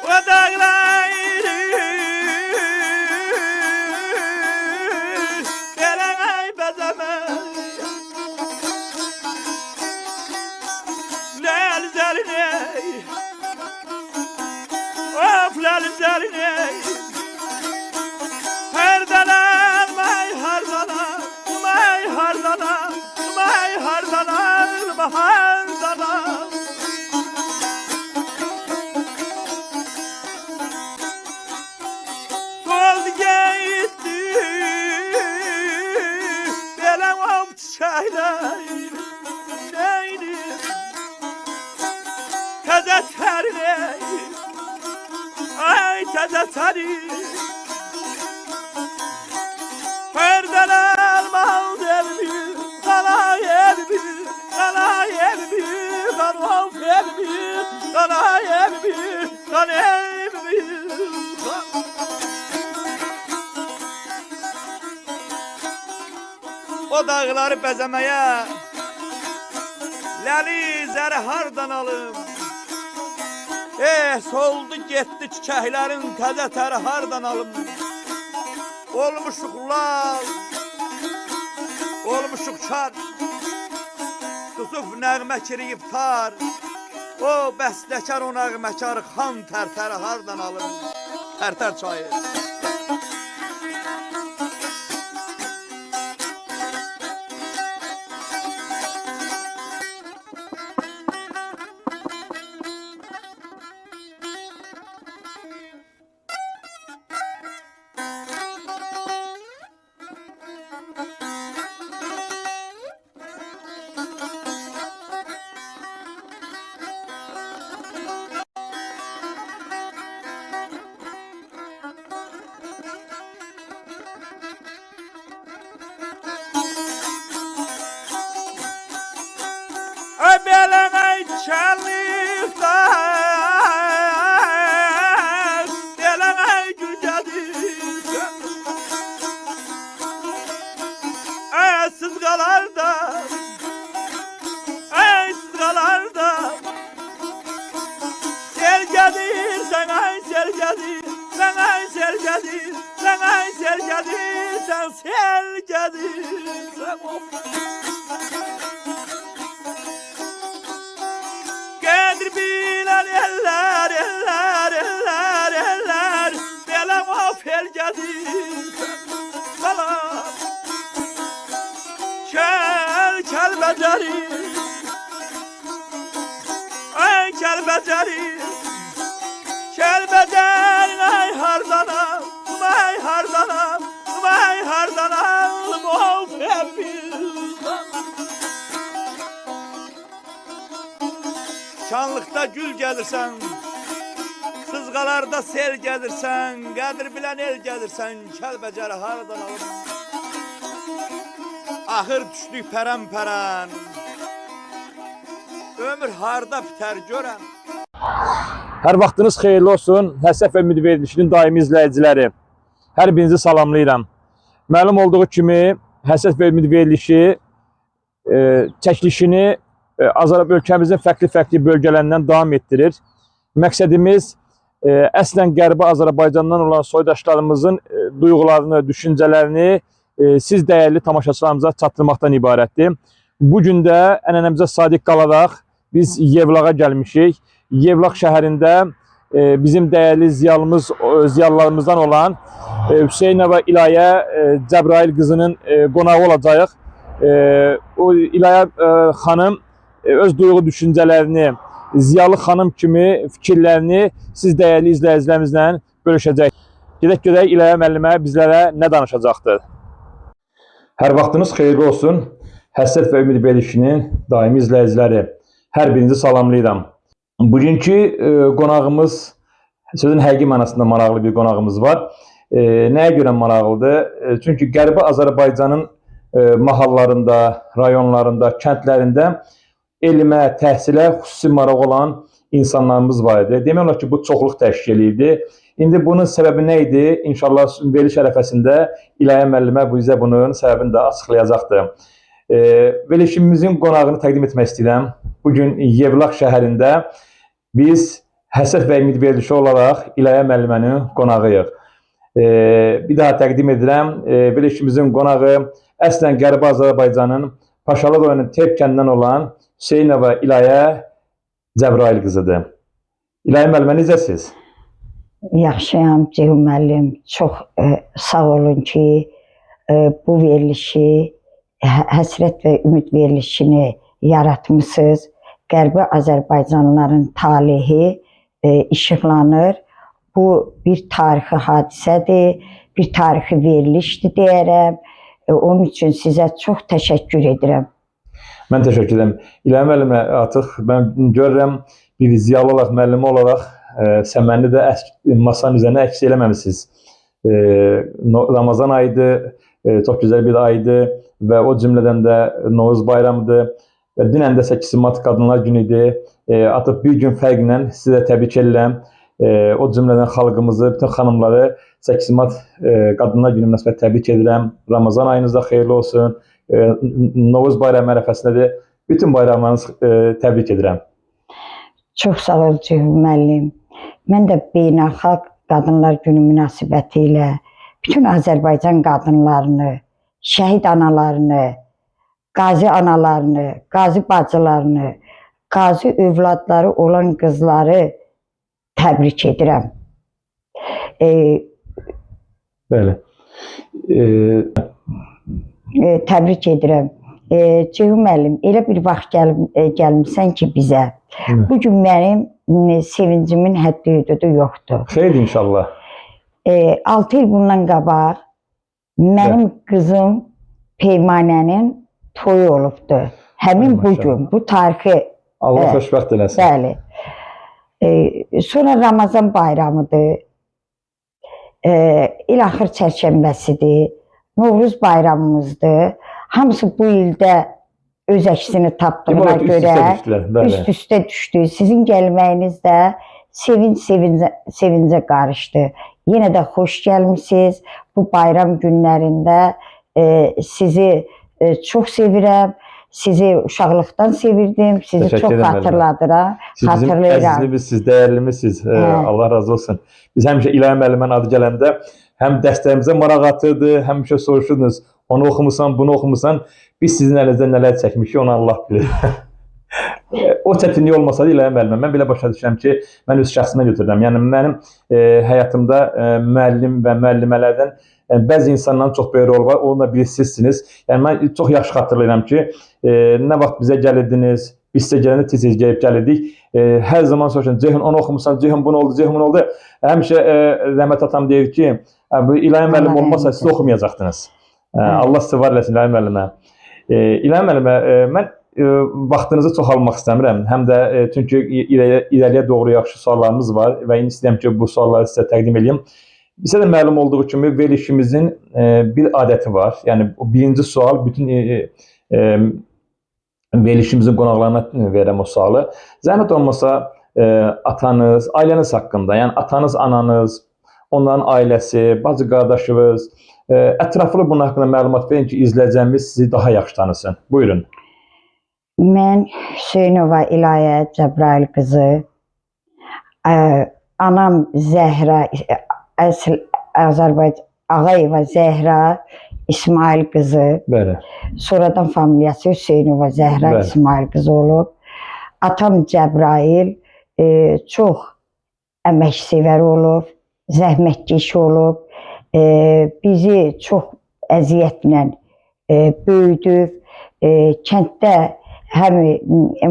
O dağlar Gelen ay bezeme Lel zerine Of lel zerine Herdalan may hardalan may hardalan may hardalan hardalan Soldu gitti Belem of çiçekler Neydi Təzə təri Ay təzə təri Herdən elmal elmi Qana elmi Qana elmi Qana of elmi Qana elmi Qana elmi O dağları bəzəməyə Ləli zəri hardan alım? Soldu getdi çiçəklərin təzə təri hardan alım? Olmuşuq lal, olmuşuq çar, susub nəğmə kiriyib tar. O bəstəkar, o nəğməkar, xan tərtəri hardan alım? Tərtər çayı. Ay belən ay çənlikdə Belən ay gül gəlir Ay sızqalarda Ay sızqalarda Sel gəlir sən ay sel gəlir Sən ay sel gəlir Sən ay sel gəlir Sən sel gəlir Sən of Qədir bilən eller, eller, eller, eller Beləm of el gəlir Salam Kəl, kəl bəcəri Ay kəl bəcəri Kəl bəcəri ay hardanam Ay hardanam Ay hardanam Of evim Şanlıqda gül gəlirsən, sızqalarda sel gəlirsən, qədir bilən el gəlirsən, Kəlbəcəri hardan alım? Axır düşdük pərən-pərən, ömür harda bitər görən. Hər vaxtınız xeyirli olsun. Həsəf və Ümid verilişinin daimi izləyiciləri. Hər birinizi salamlayıram. Məlum olduğu kimi Həsəf və Ümid verilişi çəkilişini Azərbaycan ölkəmizin fərqli-fərqli bölgələrindən davam etdirir. Məqsədimiz əslən Qərbi Azərbaycandan olan soydaşlarımızın duyğularını, düşüncələrini siz dəyərli tamaşaçılarımıza çatdırmaqdan ibarətdir. Bu gün də ənənəmizə sadiq qalaraq biz Yevlağa gəlmişik. Yevlax şəhərində bizim dəyərli ziyalımız, ziyalılarımızdan olan Hüseynova İlayə Cəbrayıl qızının qonağı olacağıq. O İlayə xanım öz duyğu düşüncələrini, ziyalı xanım kimi fikirlərini siz dəyərli izləyicilərimizlə bölüşəcək. Gedək görək İlayə müəllimə bizlərə nə danışacaqdır. Hər vaxtınız xeyirli olsun. Həsrət və Ümid verilişinin daimi izləyiciləri, hər birinizi salamlayıram. Bugünkü qonağımız sözün həqiqi mənasında maraqlı bir qonağımız var. Nəyə görə maraqlıdır? Çünki Qərbi Azərbaycanın mahallarında, rayonlarında, kəndlərində elmə, təhsilə xüsusi maraq olan insanlarımız var idi. Demək olar ki, bu çoxluq təşkil eləyirdi. İndi bunun səbəbi nə idi? İnşallah veriliş ərəfəsində İlayə müəllimə bizə bunun səbəbini də açıqlayacaqdır. Verilişimizin qonağını təqdim etmək istəyirəm. Bu gün Yevlax şəhərində biz Həsrət və Ümid verilişi olaraq İlayə müəllimənin qonağıyıq. Bir daha təqdim edirəm. Verilişimizin qonağı əslən Qərbi Azərbaycanın Paşalı rayonunun Tep kəndindən olan Hüseynova İlayə Cəbrayıl qızıdır. İlayə müəllimə necəsiz? Yaxşıyam Ceyhun müəllim. Çox sağ olun ki, bu verilişi, Həsrət və Ümid verilişini yaratmısınız. Qərbi Azərbaycanlıların talehi işıqlanır. Bu bir tarixi hadisədir, bir tarixi verilişdir deyərəm. Onun üçün sizə çox təşəkkür edirəm. Mən təşəkkür edirəm. İlayə müəllimə artıq mən görürəm bir ziyalı olaraq, müəllimi olaraq səməni də masanın üzərinə əks eləməmisiniz. Ramazan ayıdır, çox gözəl bir aydır və o cümlədən də Novruz bayramıdır. Və dünən də 8 Mart Qadınlar Günü idi. Artıq bir gün fərqlə sizə təbrik edirəm. O cümlədən xalqımızı, bütün xanımları 8 Mart Qadınlar Günü münasibətilə təbrik edirəm. Ramazan ayınız da xeyirli olsun. Novruz bayramı ərəfəsində də bütün bayramlarınızı təbrik edirəm. Çox sağ ol Ceyhun müəllim. Mən də Beynəlxalq Qadınlar Günü münasibətilə bütün Azərbaycan qadınlarını, şəhid analarını, qazi analarını, qazi bacılarını, qazi övladları olan qızları təbrik edirəm. Bəli. Təbrik edirəm. Ceyhun müəllim, elə bir vaxt gəlmisən ki bizə. Bu gün mənim sevincimin həddi hüdudu yoxdur. Xeyir inşallah. 6 il bundan qabaq mənim qızım Peymanənin toyu olubdu. Həmin bu gün, bu tarixi, Allah xoşbəxt eləsin. Bəli. Sonra Ramazan bayramıdır. İl axır çərşənbəsidir. Novruz bayramımızdır. Hamısı bu ildə öz əksini tapdığına görə üst üstə düşdü. Sizin gəlməyiniz də sevincə qarışdı. Yenə də xoş gəlmisiniz. Bu bayram günlərində sizi çox sevirəm. Sizi uşaqlıqdan sevirdim. Sizi çox xatırladıram. Siz bizim əzizlimizsiniz, dəyərlimizsiniz. Allah razı olsun. Biz həmişə İlayə müəllimənin adı gələndə həm dəstəyimizə maraq atırdı, həmişə soruşurdunuz. Onu oxumusan, bunu oxumusan. Biz sizin əlinizdən nələr çəkmişik, onu Allah bilir. O çətinlik olmasaydı İlayə müəllimə, mən belə başa düşürəm ki, mən öz şəxsimə götürürəm. Yəni mənim həyatımda müəllim və müəllimələrdən bəzi insanların çox böyük rolu var, onun da biri sizsiniz. Yəni mən çox yaxşı xatırlayıram ki, nə vaxt bizə gəlirdiniz, biz sizə gələndə tez-tez gəlib gəlirdik. Hər zaman soruşan, Ceyhun onu oxumusan, Ceyhun bunu oldu, Ceyhun bunu oldu. Həmişə rəhmət atam deyir ki, bu İlayə müəllim olmasa siz oxumayacaqdınız. Allah sizi var eləsin İlayə müəllimə. İlayə müəllimə, mən vaxtınızı çox almaq istəmirəm. Həm də çünki irəliyə doğru yaxşı suallarımız var və indi istəyirəm ki, bu sualları sizə təqdim edeyim. Bizə də məlum olduğu kimi verilişimizin bir adəti var. Yəni o birinci sual bütün verilişimizin qonaqlarına verirəm o sualı. Zəhmət olmasa atanız, ailəniz haqqında, yəni atanız, ananız, onların ailəsi, bacı qardaşınız, ətraflı bunun haqqında məlumat verin ki, izləyəcəyimiz sizi daha yaxşı tanısın. Buyurun. Mən Hüseynova İlayə Cəbrayıl qızı, anam Zəhra, əsl Azərbaycan Ağayeva Zəhra İsmail qızı, Bəli. Sonradan familiyası Hüseynova Zəhra Bəli. İsmail qızı olub. Atam Cəbrayıl çox əməksevər olub, zəhmətkeş olub. Bizi çox əziyyətlə böyüdüb. Kənddə həm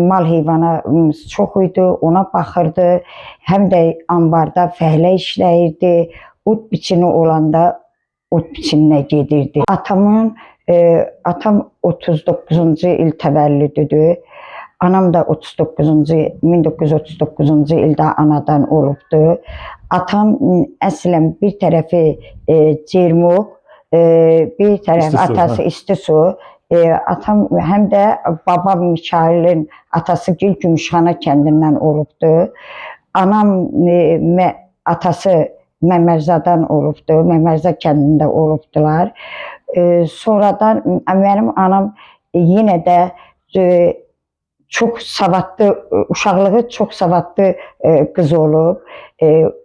mal heyvanımız çox idi, ona baxırdı. Həm də anbarda fəhlə işləyirdi. Ot biçini olanda ot biçininə gedirdi. Atam 39-cu il təvəllüdüdür. Anam da 1939-cu ildə anadan olubdu. Atam əslən bir tərəfi Cermuk, bir tərəf İstisu, atası hə. İstisu, Atam həm də babam Mikailin atası Gil Gümüşxana kəndindən olubdu. Anam atası Məmərzadan olubdu. Məmərza kəndində olubdular. Sonradan mənim anam yenə də çox savadlı, uşaqlığı çox savadlı qız olub.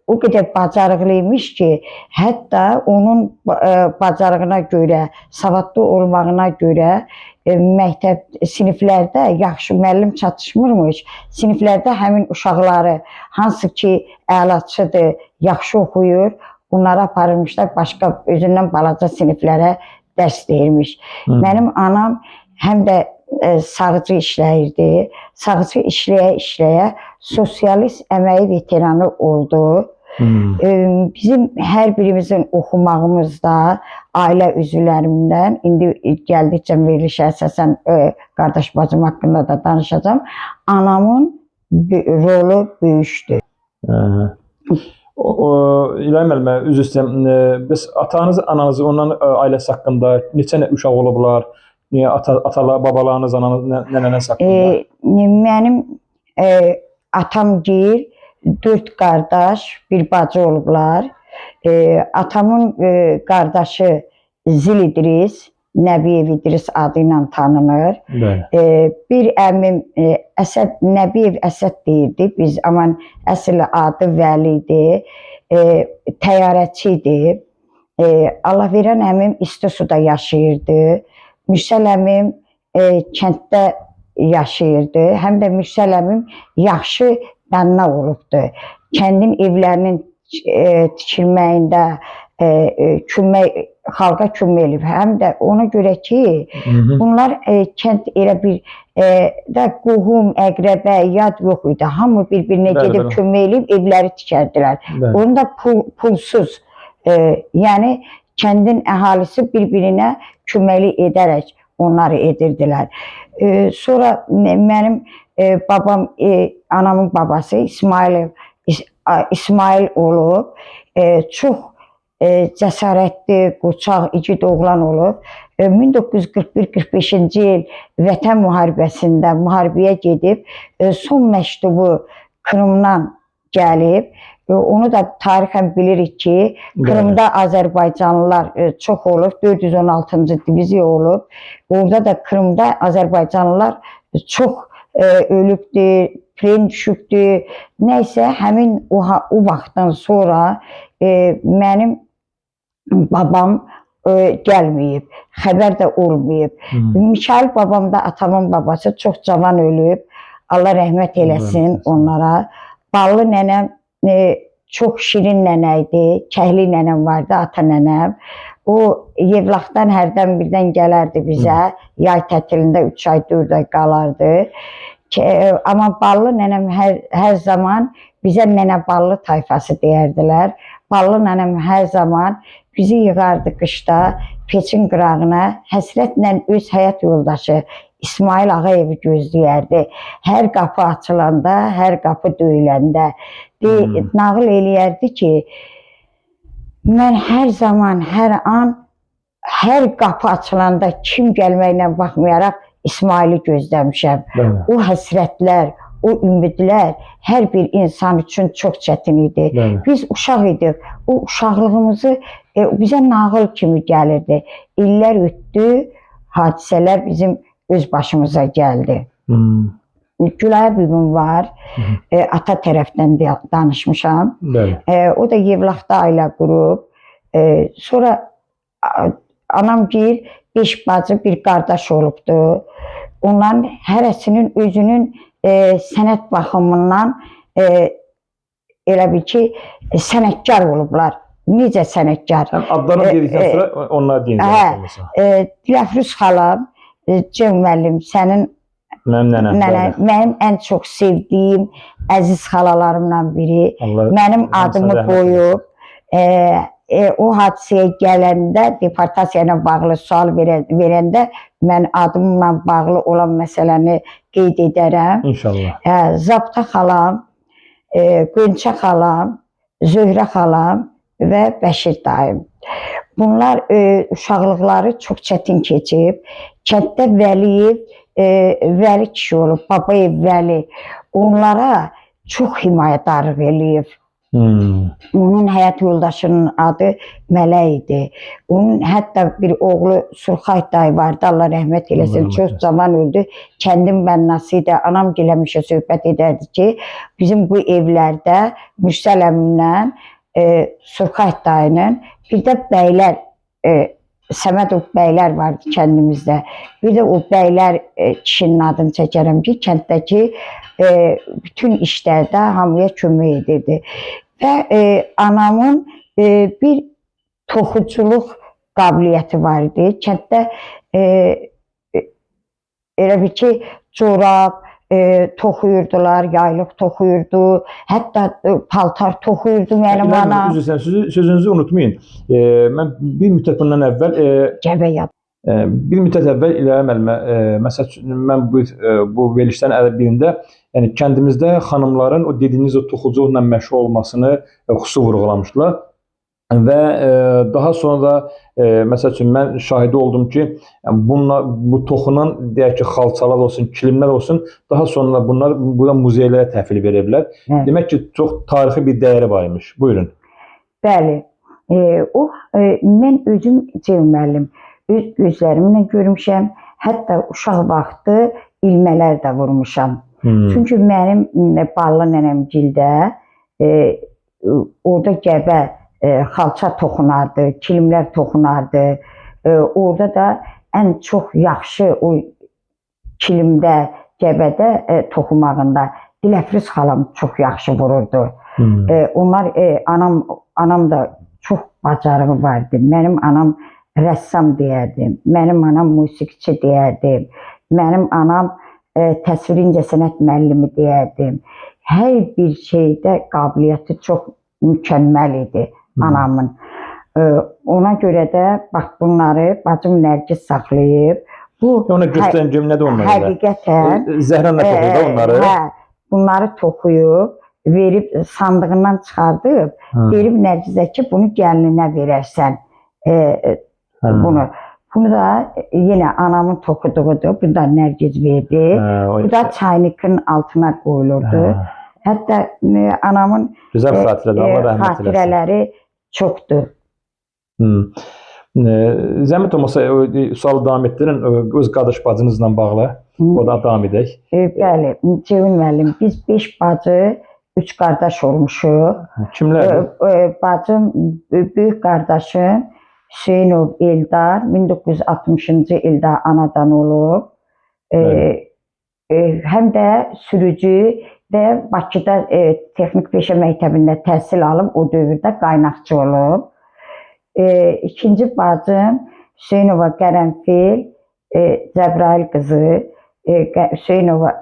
O qədər bacarıqlı imiş ki, hətta onun bacarığına görə, savadlı olmağına görə məktəb siniflərdə yaxşı müəllim çatışmırmış. Siniflərdə həmin uşaqları hansı ki əlaçıdır, yaxşı oxuyur, onları aparırmışlar başqa özündən balaca siniflərə dərs deyirmiş. Mənim anam həm də sağcı işləyirdi. Sağcı işləyə-işləyə sosialist əməyi veteranı oldu. Bizim hər birimizin oxumağımızda ailə üzvlərimdən indi gəldikcə verilişə əsasən qardaş bacım haqqında da danışacağam. Anamın rolu böyükdür. İlahə müəllimə, üzr istəyirəm. Bəs atanız, ananız, onların ailəsi haqqında neçə uşaq olublar? Atalar, babalarınız, ananız, nənəniz haqqında? Mənim atam gil 4 qardaş, bir bacı olublar. Atamın qardaşı Zil İdris, Nəbiyev İdris adı ilə tanınır. Bəli. Bir əmim Əsəd Nəbiyev Əsəd deyirdi. Biz aman əsl adı Vəli idi. Təyyarəçi idi. Allah verən əmim isti suda yaşayırdı. Mürsəl əmim kənddə yaşayırdı. Həm də Mürsəl əmim yaxşı bənna olubdu. Kəndin evlərinin tikilməyində kömək xalqa kömək elib. Həm də ona görə ki, bunlar kənd elə bir də qohum, əqrəbə, yad yox idi. Hamı bir-birinə gedib kömək elib evləri tikərdilər. Onu da pulsuz, yəni kəndin əhalisi bir-birinə köməklik edərək onları edirdilər. Sonra mənim babam, anamın babası İsmail İsmail olub, çox cəsarətli, qoçaq, igid oğlan olub. 1941-45-ci il Vətən müharibəsində müharibəyə gedib, son məktubu Krımdan gəlib. Onu da tarixən bilirik ki, Krımda Azərbaycanlılar çox olub, 416-cı diviziya olub. Orada da Krımda Azərbaycanlılar çox ölübdür, plen düşübdür. Nəysə, həmin o vaxtdan sonra mənim babam gəlməyib, xəbər də olmayıb. Mikail babam da atamın babası çox cavan ölüb. Allah rəhmət eləsin onlara. Ballı nənəm çox şirin nənə idi. Kəhli nənəm vardı, ata nənəm. O Yevlaxdan hərdən birdən gələrdi bizə. Yay tətilində 3 ay, 4 ay qalardı. Amma Ballı nənəm hər zaman bizə nənə Ballı tayfası deyərdilər. Ballı nənəm hər zaman bizi yığardı qışda peçin qırağına, həsrətlə öz həyat yoldaşı İsmail Ağayevi gözləyərdi. Hər qapı açılanda, hər qapı döyüləndə nağıl eləyərdi ki, mən hər zaman, hər an, hər qapı açılanda kim gəlməyinə baxmayaraq İsmaili gözləmişəm. Bəli. O həsrətlər, o ümidlər hər bir insan üçün çox çətin idi. Bəli. Biz uşaq idik. O uşaqlığımızı bizə nağıl kimi gəlirdi. İllər ötdü, hadisələr bizim öz başımıza gəldi. Gülay bibim var. Ata tərəfdən danışmışam. Bəli. O da Yevlaxda ailə qurub. Sonra anam deyir, 5 bacı, bir qardaş olubdu. Onların hərəsinin özünün sənət baxımından elə bil ki, sənətkar olublar. Necə sənətkar? Həm adlarını dedikdən sonra onlar deyin. Diləfruz xalam, Cem müəllim, sənin Mənim nənəm. nənə, mənim ən çox sevdiyim əziz xalalarımdan biri. Allah Mənim adımı qoyub, o hadisəyə gələndə, deportasiya ilə bağlı sual verəndə mən adımla bağlı olan məsələni qeyd edərəm. İnşallah. Zabta xalam, Qönçə xalam, Zöhrə xalam və Bəşir dayım. Bunlar uşaqlıqları çox çətin keçib. Kənddə Vəliyev, Vəli kişi olub, Babayev Vəli. Onlara çox himayədarlıq eləyib. Hmm. Onun həyat yoldaşının adı Mələk idi. Onun hətta bir oğlu Surxay dayı vardı, Allah rəhmət eləsin, Allah rəhmət çox eləsin. zaman öldü. Kəndin bənnası idi. Anam gəl həmişə söhbət edərdi ki, bizim bu evlərdə Mürsəl əmimlə Surxay dayının bir də bəylər, Səmədov bəylər vardı kəndimizdə. Bir də o bəylər kişinin adını çəkərəm ki, kənddəki bütün işlərdə hamıya kömək edirdi. Və anamın bir toxuculuq qabiliyyəti var idi. Kənddə elə bil ki, corab toxuyurdular, yaylıq toxuyurdu, hətta paltar toxuyurdu mənim İlahə müəllimə, anam. Üzr istəyirəm, sözünüzü unutmayın. Mən bir müddət bundan əvvəl Cəbə yap. Bir müddət əvvəl İlahə müəllimə, məsəl üçün mən bu verilişlərin birində, yəni kəndimizdə xanımların o dediyiniz o toxuculuqla məşğul olmasını xüsusi vurğulamışdılar. Və daha sonra məsəl üçün mən şahidi oldum ki, yəni bununla bu toxunan deyək ki, xalçalar olsun, kilimlər olsun, daha sonra bunlar burada muzeylərə təhvil veriblər. Bəli. Demək ki, çox tarixi bir dəyəri var imiş. Buyurun. Bəli. Mən özüm Ceyhun müəllim, öz gözlərimlə görmüşəm. Hətta uşaq vaxtı ilmələr də vurmuşam. Hmm. Çünki mənim ballı nənəmgildə orada gəbə xalça toxunardı, kilimlər toxunardı. Orada da ən çox yaxşı o kilimdə, gəbədə toxumağında Diləfriz xalam çox yaxşı vururdu. Hmm. Onlar anam da çox bacarığı vardı. Mənim anam rəssam deyərdim. Mənim anam musiqiçi deyərdim. Mənim anam təsviri incəsənət müəllimi deyərdim. Hər bir şeydə qabiliyyəti çox mükəmməl idi anamın. Ona görə də bax bunları bacım Nərgiz saxlayıb. Bu Ona göstərin görüm nədir onlar elə. həqiqətən Zəhranla toxuyur da onları. Hə, bunları toxuyub, verib sandığından çıxardıb, verib Nərgizə ki, bunu gəlininə verərsən. Bunu. Bunu da yenə anamın toxuduğudur. Bunu da Nərgiz verdi. Bu da çaynikin altına qoyulurdu. Hətta anamın Gözəl xatirədir. Allah rəhmət eləsin. xatirələri çoxdur. Zəhmət olmasa sualı davam etdirin. Öz qardaş bacınızla bağlı. O da davam edək. Bəli, Ceyhun müəllim, biz 5 bacı, 3 qardaş olmuşuq. Kimlərdir? Bacım, böyük qardaşım Hüseynov Eldar 1960-cı ildə anadan olub. Həm də sürücü və Bakıda Texnik Peşə Məktəbində təhsil alıb, o dövrdə qaynaqçı olub. İkinci bacım Hüseynova Qərənfil Cəbrayıl qızı, Hüseynova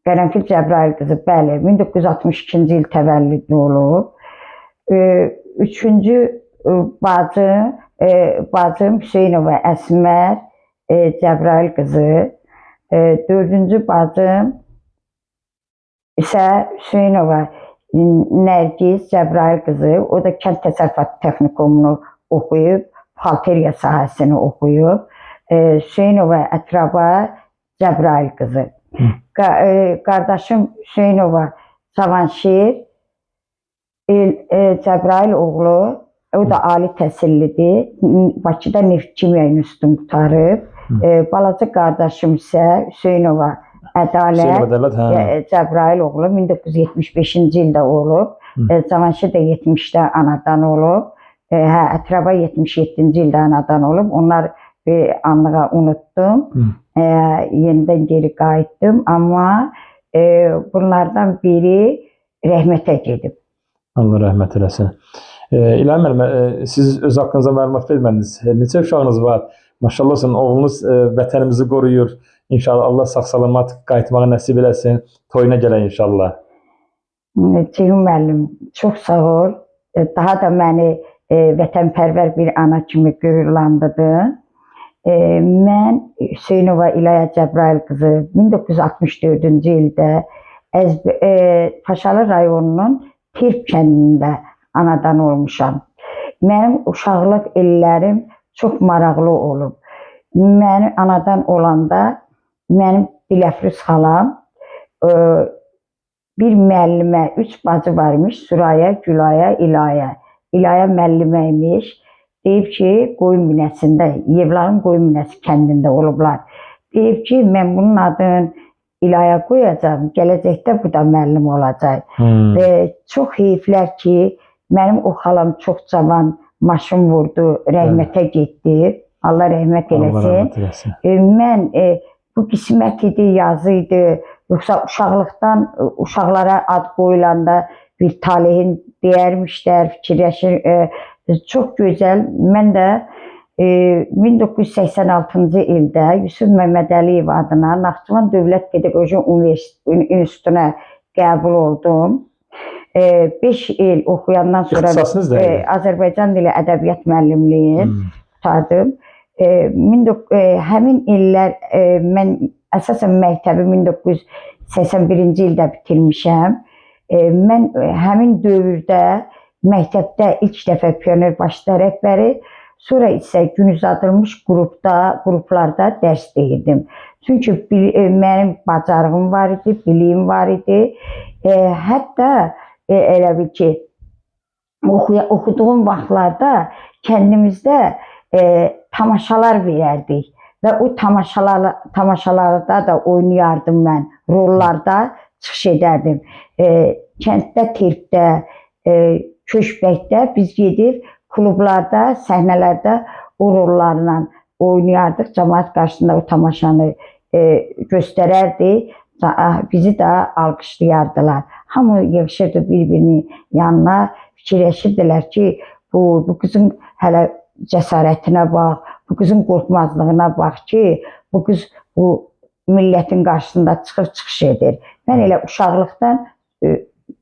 Qərənfil Cəbrayıl qızı, bəli, 1962-ci il təvəllüdlü olub. Üçüncü bacım Hüseynova Əsmər Cəbrayıl qızı. Dördüncü bacım isə Hüseynova Nərgiz Cəbrayıl qızı. O da Kənd Təsərrüfatı Texnikumunu oxuyub, buxgalteriya sahəsini oxuyub. Hüseynova Ətraba Cəbrayıl qızı. Qardaşım Hüseynova Cavanşir Cəbrayıl oğlu, o da ali təhsillidir. Bakıda Neft Kimya İnstitutunu qurtarıb. Balaca qardaşım isə Hüseynova Ədalət Hüseynova Ədalət, hə. Cəbrayıl oğlu 1975-ci ildə olub. Cavanşir də 70-də anadan olub. Hə, Ətraba 77-ci ildə anadan olub. Onlar bir anlığa unutdum. Yenidən geri qayıtdım. Amma bunlardan biri rəhmətə gedib. Allah rəhmət eləsin. İlahə müəllimə, siz öz haqqınızda məlumat vermədiniz. Neçə uşağınız var? Maşallah olsun, oğlunuz vətənimizi qoruyur. İnşallah Allah sağ-salamat qayıtmağı nəsib eləsin. Toyuna gələk inşallah. Ceyhun müəllim, çox sağ ol. Daha da məni vətənpərvər bir ana kimi qürurlandırdın. Mən Hüseynova İlaya Cəbrayıl qızı 1964-cü ildə Paşalı rayonunun Tirb kəndində anadan olmuşam. Mənim uşaqlıq illərim çox maraqlı olub. Mənim anadan olanda mənim Diləfruz xalam bir müəllimə, 3 bacı var imiş, Süraya, Gülaya, İlaya. İlaya müəllimə imiş. Deyib ki, qoyun binəsində, Yevlağın qoyun binəsi kəndində olublar. Deyib ki, mən bunun adını İlaya qoyacağam, gələcəkdə bu da müəllim olacaq. Və çox heyflər ki, mənim o xalam çox cavan maşın vurdu, rəhmətə getdi. Allah rəhmət eləsin. Allah rəhmət eləsin. Mən bu qismət idi, yazı idi, yoxsa uşaqlıqdan uşaqlara ad qoyulanda bir talehin deyərmişlər, fikirləşir. Çox gözəl. Mən də 1986-cı ildə Yusuf Məmmədəliyev adına Naxçıvan Dövlət Pedaqoji Institutuna qəbul oldum. 5 il oxuyandan sonra İxtisasınız nə idi? Azərbaycan dili ədəbiyyat müəllimliyi qurtardım. Həmin illər mən əsasən məktəbi 1981-ci ildə bitirmişəm. Mən həmin dövrdə məktəbdə ilk dəfə pioner başda rəhbəri, sonra isə gün uzadılmış qruplarda dərs deyirdim. Çünki mənim bacarığım var idi, biliyim var idi. Hətta elə bil ki, oxuduğum vaxtlarda kəndimizdə tamaşalar verərdik və o tamaşalarda da oynayardım mən, rollarda çıxış edərdim. Kənddə, Tirpdə, Köşbəkdə biz gedib klublarda, səhnələrdə o rollarla oynayardıq. Cəmaət qarşısında o tamaşanı göstərərdik. Bizi də alqışlayardılar. Hamı yığışırdı bir-birinin yanına, fikirləşirdilər ki, bu qızın hələ cəsarətinə bax, bu qızın qorxmazlığına bax ki, bu qız bu millətin qarşısında çıxıb çıxış edir. Mən elə uşaqlıqdan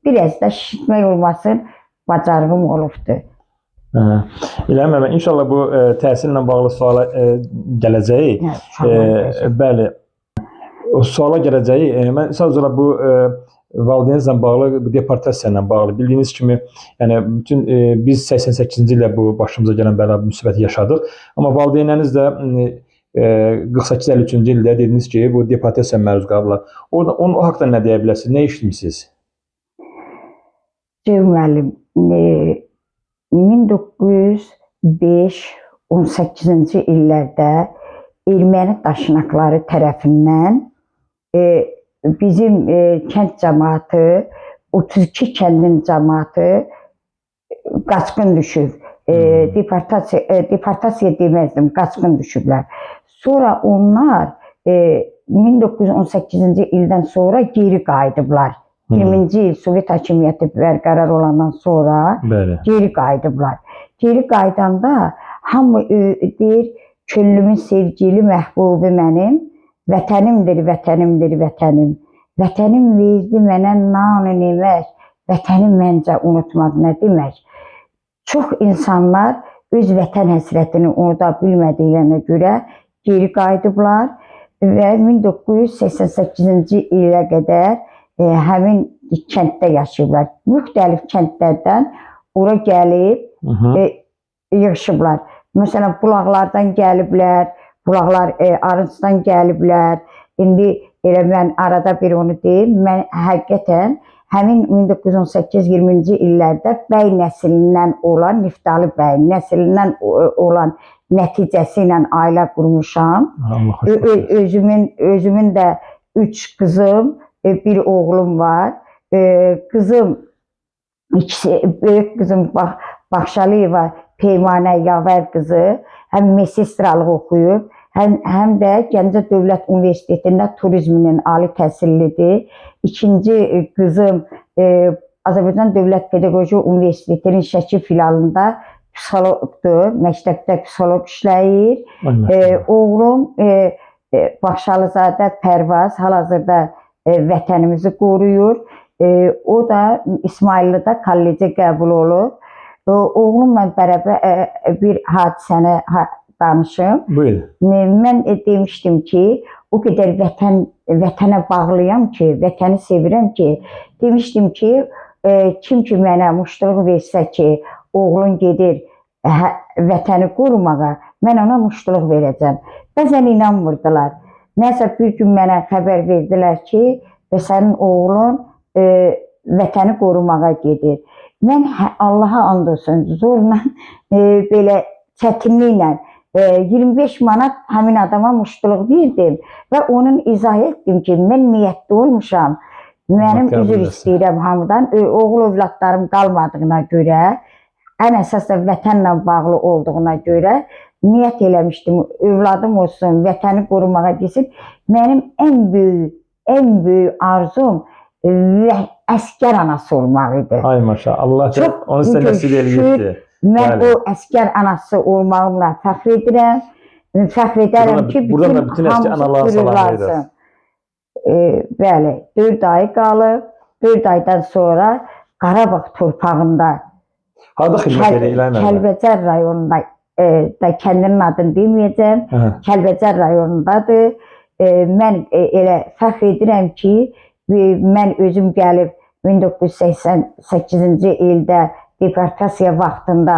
biraz da şişirtmək olmasın bacarığım olubdur. İlham müəllim, inşallah bu təhsillə bağlı suala gələcəyik. Bəli. O suala gələcəyik. Mən sadəcə bu valideyninizlə bağlı, bu deportasiya ilə bağlı bildiyiniz kimi, yəni bütün biz 88-ci ildə bu başımıza gələn bəla müsibəti yaşadıq. Amma valideynləriniz də 48-53-cü ildə dediniz ki, bu deportasiyaya məruz qalıblar. Orada onun o haqqda nə deyə bilərsiniz? Nə eşitmisiniz? Ceyhun müəllim, 1905-18-ci illərdə erməni daşnaqları tərəfindən bizim kənd cəmaatı, 32 kəndin cəmaatı qaçqın düşüb. Deportasiya deməzdim, qaçqın düşüblər. Sonra onlar 1918-ci ildən sonra geri qayıdıblar. 20-ci il Sovet hakimiyyəti bərqərar olandan sonra geri qayıdıblar. Geri qayıdanda hamı deyir, könlümün sevgili məhbubi mənim, vətənimdir, vətənimdir, vətənim. Vətənim verdi mənə nan-ı nemək, vətənim məncə unutmaq nə demək. Çox insanlar öz vətən həsrətini unuda bilmədiklərinə görə geri qayıdıblar və 1988-ci ilə qədər həmin kənddə yaşayıblar. Müxtəlif kəndlərdən ora gəlib yığışıblar. Məsələn, bulaqlardan gəliblər, bulaqlar Arınçdan gəliblər. İndi elə mən arada bir onu deyim, mən həqiqətən həmin 1918-20-ci illərdə bəy nəslindən olan, Niftalı bəy nəslindən olan nəticəsi ilə ailə qurmuşam. Özümün də 3 qızım, bir oğlum var. Qızım, ikisi, böyük qızım Baxşaliyeva Peymanə Yavər qızı həm mesestralıq oxuyub, həm də Gəncə Dövlət Universitetində turizminin ali təhsillidir. İkinci qızım Azərbaycan Dövlət Pedaqoji Universitetinin Şəki filialında psixoloqdur, məktəbdə psixoloq işləyir. Oğlum Baxşalızadə Pərvaz hal-hazırda vətənimizi qoruyur. O da İsmayıllıda kollecə qəbul olub. Oğlumla bərabər bir hadisəni danışım. Buyurun. Mən demişdim ki, o qədər vətənə bağlıyam ki, vətəni sevirəm ki, demişdim ki, kim ki mənə muştuluq versə ki, oğlun gedir vətəni qorumağa, mən ona muştuluq verəcəm. Bəzən inanmırdılar. Nəsə bir gün mənə xəbər verdilər ki, və sənin oğlun vətəni qorumağa gedir. Mən Allaha and olsun, zorla belə çətinliklə 25 manat həmin adama muştuluq verdim və onun izah etdim ki, mən niyyətli olmuşam. Mənim üzr istəyirəm hamıdan. Oğul övladlarım qalmadığına görə, ən əsas da vətənlə bağlı olduğuna görə niyyət eləmişdim. Övladım olsun, vətəni qorumağa getsin. Mənim ən böyük arzum və əskər anası olmaq idi. Ay maşallah. Allah Çox onu sizə nəsib eləyibdi. Mən Bəli. o əskər anası olmağımla fəxr edirəm. Fəxr edərəm ki, Buradan da bütün əskər anaları salamlayırıq. Bəli, 4 ay qalıb. 4 aydan sonra Qarabağ torpağında Harda xidmət edir İlahim müəllimə? Kəlbəcər rayonunda da kəndinin adını deməyəcəm. Hə. Kəlbəcər rayonundadır. Mən elə fəxr edirəm ki, mən özüm gəlib 1988-ci ildə deportasiya vaxtında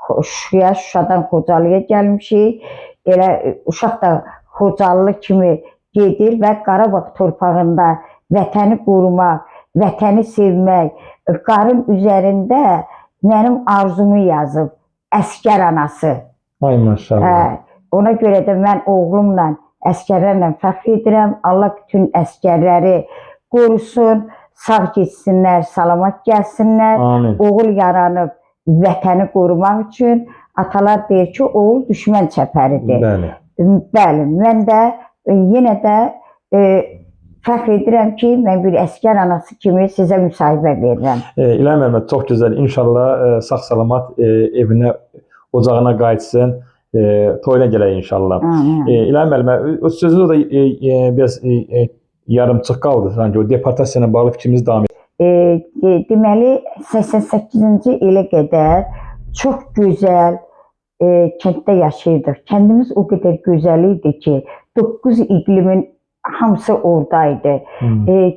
Şuşaya, Şuşadan Xocalıya gəlmişik. Elə uşaq da Xocalı kimi gedir və Qarabağ torpağında vətəni qorumaq, vətəni sevmək, qarın üzərində mənim arzumu yazıb, əskər anası. Ay maşallah. Hə, ona görə də mən oğlumla, əskərlərlə fəxr edirəm. Allah bütün əskərləri qorusun, sağ getsinlər, salamat gəlsinlər. Amin. Oğul yaranıb vətəni qorumaq üçün. Atalar deyir ki, oğul düşmən çəpəridir. Bəli. Bəli, mən də yenə də fəxr edirəm ki, mən bir əskər anası kimi sizə müsahibə verirəm. İlahim müəllimə çox gözəl. İnşallah sağ-salamat evinə, ocağına qayıtsın. Toyuna gələk inşallah. İlahim müəllimə, o sözünüz da biraz yarımçıq qaldı sanki. O deportasiya ilə bağlı fikrimiz davam edir. Deməli 88-ci ilə qədər çox gözəl kənddə yaşayırdıq. Kəndimiz o qədər gözəl idi ki, 9 iqlimin hamısı orada idi.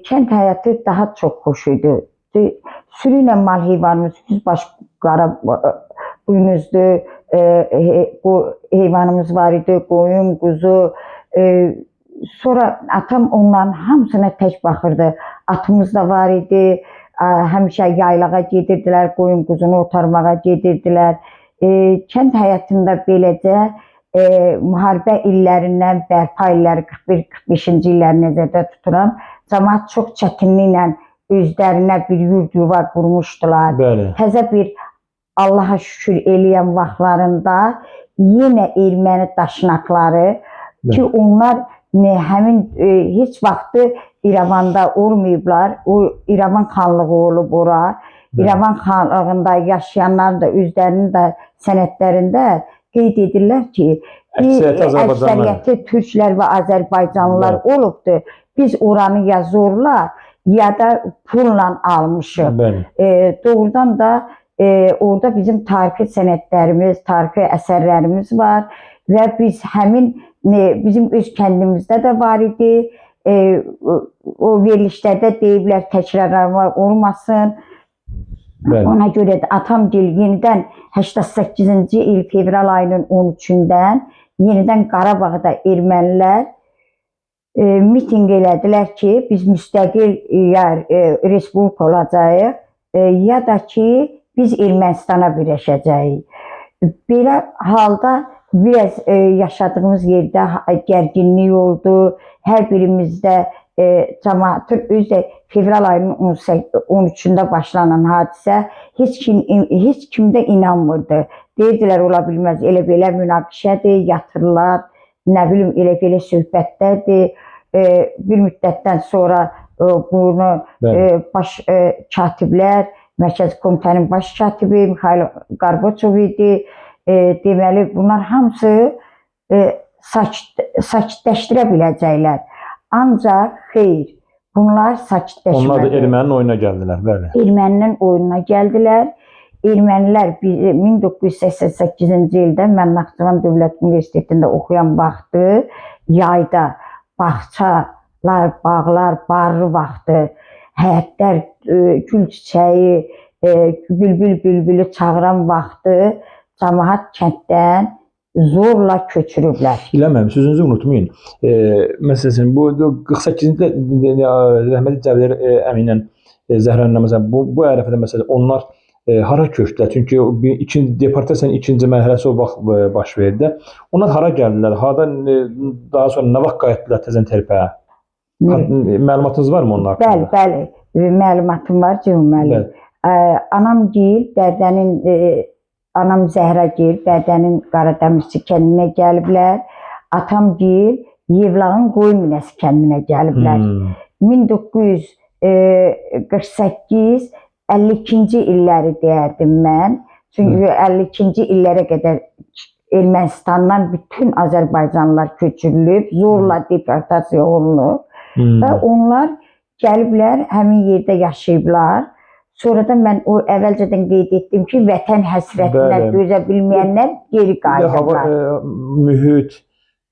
Kənd həyatı daha çox xoş idi. Sürü ilə mal heyvanımız, 100 baş qara buynuzlu heyvanımız var idi, qoyun, quzu. Sonra atam onların hamısına tək baxırdı. Atımız da var idi. Həmişə yaylağa gedirdilər, qoyun quzunu otarmağa gedirdilər. Kənd həyatında beləcə müharibə illərindən bərpa illəri 41-45-ci illəri nəzərdə tuturam. Camaat çox çətinliklə özlərinə bir yurd yuva qurmuşdular. Bəli. Təzə bir Allaha şükür eləyən vaxtlarında yenə erməni daşnaqları ki, onlar həmin heç vaxtı İrəvanda olmayıblar. O İrəvan xanlığı olub ora. Bəli. İrəvan xanlığında yaşayanların da özlərinin də sənədlərində qeyd edirlər ki, Əksəriyyəti türklər və azərbaycanlılar olubdur. Biz oranı ya zorla ya da pulla almışıq. Bəli. Doğrudan da orada bizim tarixi sənədlərimiz, tarixi əsərlərimiz var və biz həmin bizim öz kəndimizdə də var idi. O verilişlərdə deyiblər təkrarlanma olmasın. Bəli. Ona görə də atamgil yenidən 88-ci il fevral ayının 13-dən yenidən Qarabağda ermənilər mitinq elədilər ki, biz müstəqil ya respublika olacağıq, ya da ki, biz Ermənistana birləşəcəyik. Belə halda biraz yaşadığımız yerdə gərginlik oldu. Hər birimizdə cəmaatın özü də fevral ayının 13-ündə başlanan hadisə heç kim də inanmırdı. Deyirdilər ola bilməz, elə belə münaqişədir, yatırlar, nə bilim elə belə söhbətlərdir. Bir müddətdən sonra bunu baş katiblər, Mərkəzi Komitənin baş katibi Mixail Qarbaçov idi. Deməli bunlar hamısı sakitləşdirə biləcəklər. Ancaq xeyr, bunlar sakitləşmədi. Onlar da erməninin oyuna gəldilər, bəli. Erməninin oyununa gəldilər. Ermənilər 1988-ci ildə mən Naxçıvan Dövlət Universitetində oxuyan vaxtı yayda bağçalar, bağlar, barı vaxtı, həyətlər, gül çiçəyi, bülbül bülbülü çağıran vaxtı camaat kənddən zorla köçürüblər. Biləməm, sözünüzü unutmayın. Məsələn, bu 48-ci rəhmətli Cəvər əmi ilə Zəhra nənə məsələn bu ərəfədə məsələn onlar hara köçdülər? Çünki bir ikinci deportasiyanın ikinci mərhələsi o vaxt baş verdi. Onlar hara gəldilər? Hardan daha sonra nə vaxt qayıtdılar təzən Terpəyə? Məlumatınız varmı onun haqqında? Bəli, bəli. Məlumatım var Ceyhun müəllim. Anam gil, Bərdənin anam Zəhra gil, Bərdənin Qaradəmirçi kəndinə gəliblər. Atam gil, Yevlağın Qoyun Minəsi kəndinə gəliblər. 1948 52-ci illəri deyərdim mən. Çünki 52-ci illərə qədər Ermənistandan bütün Azərbaycanlılar köçürülüb, zorla deportasiya olunub və onlar gəliblər, həmin yerdə yaşayıblar. Sonra da mən o əvvəlcədən qeyd etdim ki, vətən həsrətinə dözə bilməyənlər geri qayıdıblar. Mühit,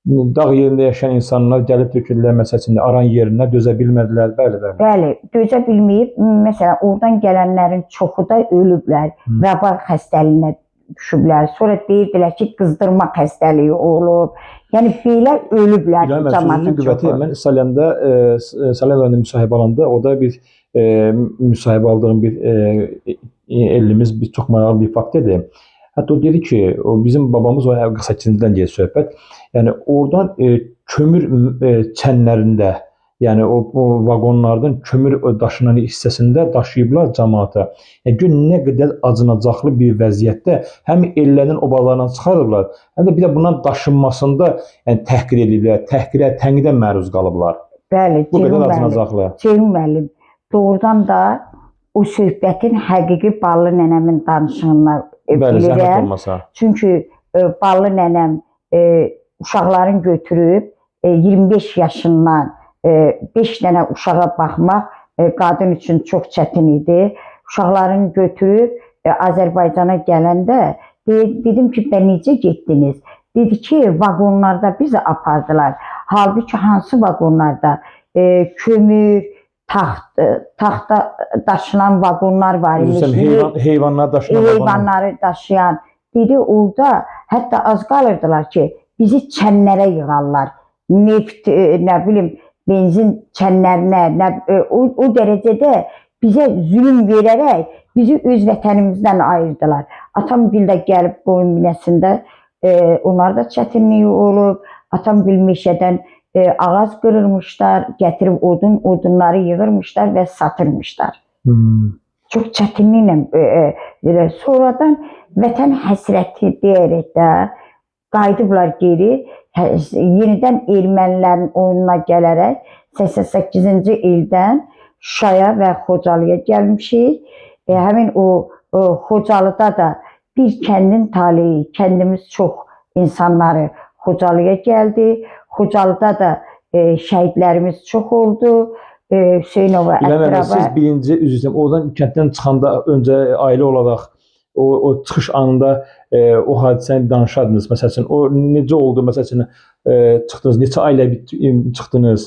dağ yerində yaşayan insanlar gəlib töküldülər məsələn aran yerinə dözə bilmədilər. Bəli, bəli. Bəli, dözə bilməyib, məsələn, oradan gələnlərin çoxu da ölüblər, vəba xəstəliyinə düşüblər. Sonra deyirdilər ki, qızdırma xəstəliyi olub. Yəni belə ölüblər camaatın çoxu. Mən Salyanda, Salyan rayonunda müsahibə alanda, o da bir müsahibə aldığım bir ellimiz bir çox maraqlı bir fakt idi. Hətta o dedi ki, o bizim babamız o 48-cidən gedir söhbət. Yəni oradan kömür çənlərində, yəni o vaqonlardan kömür daşınan hissəsində daşıyıblar camaata. Yəni gör nə qədər acınacaqlı bir vəziyyətdə həm ellərinin obalarından çıxarıblar, həm də bir də bundan daşınmasında yəni təhqir ediblər, təhqirə, tənqidə məruz qalıblar. Bəli, bu qədər acınacaqlı. Ceyhun müəllim, doğrudan da o söhbətin həqiqi Ballı nənəmin danışığından bilirəm. Olmasa. Çünki Ballı nənəm uşaqların götürüb 25 yaşından 5 dənə uşağa baxmaq qadın üçün çox çətin idi. Uşaqlarını götürüb Azərbaycana gələndə dedim ki, bə necə getdiniz? Dedi ki, vaqonlarda bizi apardılar. Halbuki hansı vaqonlarda? Kömür, taxta daşınan vaqonlar var imiş. Heyvanları daşıyan heyvanları daşıyan. Dedi orada hətta az qalırdılar ki, bizi çənlərə yığarlar. Neft, nə bilim, benzin çənlərinə, o dərəcədə bizə zülüm verərək bizi öz vətənimizdən ayırdılar. Atam gil də gəlib qoyun minəsində, onlar da çətinliyi olub. Atam gil meşədən ağac qırırmışlar, gətirib odunları yığırmışlar və satırmışlar. Çox çətinliklə. Sonradan vətən həsrəti deyərək də qayıdıblar geri, yenidən ermənilərin oyununa gələrək 88-ci ildən Şuşaya və Xocalıya gəlmişik. Həmin o Xocalıda da bir kəndin taleyi, kəndimiz çox insanları Xocalıya gəldi. Xocalıda da şəhidlərimiz çox oldu. Hüseynova ətrafı. Siz birinci, üzr istəyirəm, oradan kənddən çıxanda öncə ailə olaraq o çıxış anında o hadisəni danışardınız. Məsəl üçün, o necə oldu? Məsəl üçün, çıxdınız, neçə ailə çıxdınız?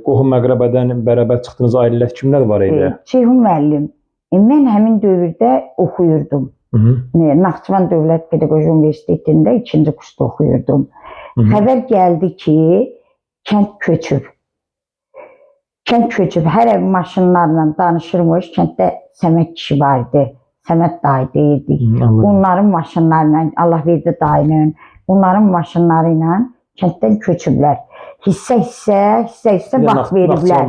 Qohum əqrəbədən bərabər çıxdınız ailələr kimlər var idi? Ceyhun müəllim, mən həmin dövrdə oxuyurdum. Naxçıvan Dövlət Pedaqoji Universitetində 2-ci kursda oxuyurdum. Xəbər gəldi ki, kənd köçüb. Kənd köçüb, hər ev maşınlarla danışırmış. Kənddə Səməd kişi var idi. Səməd dayı deyirdik. Onların maşınlarla, Allah verdi dayının, onların maşınları ilə kənddən köçüblər. Hissə-hissə vaxt veriblər.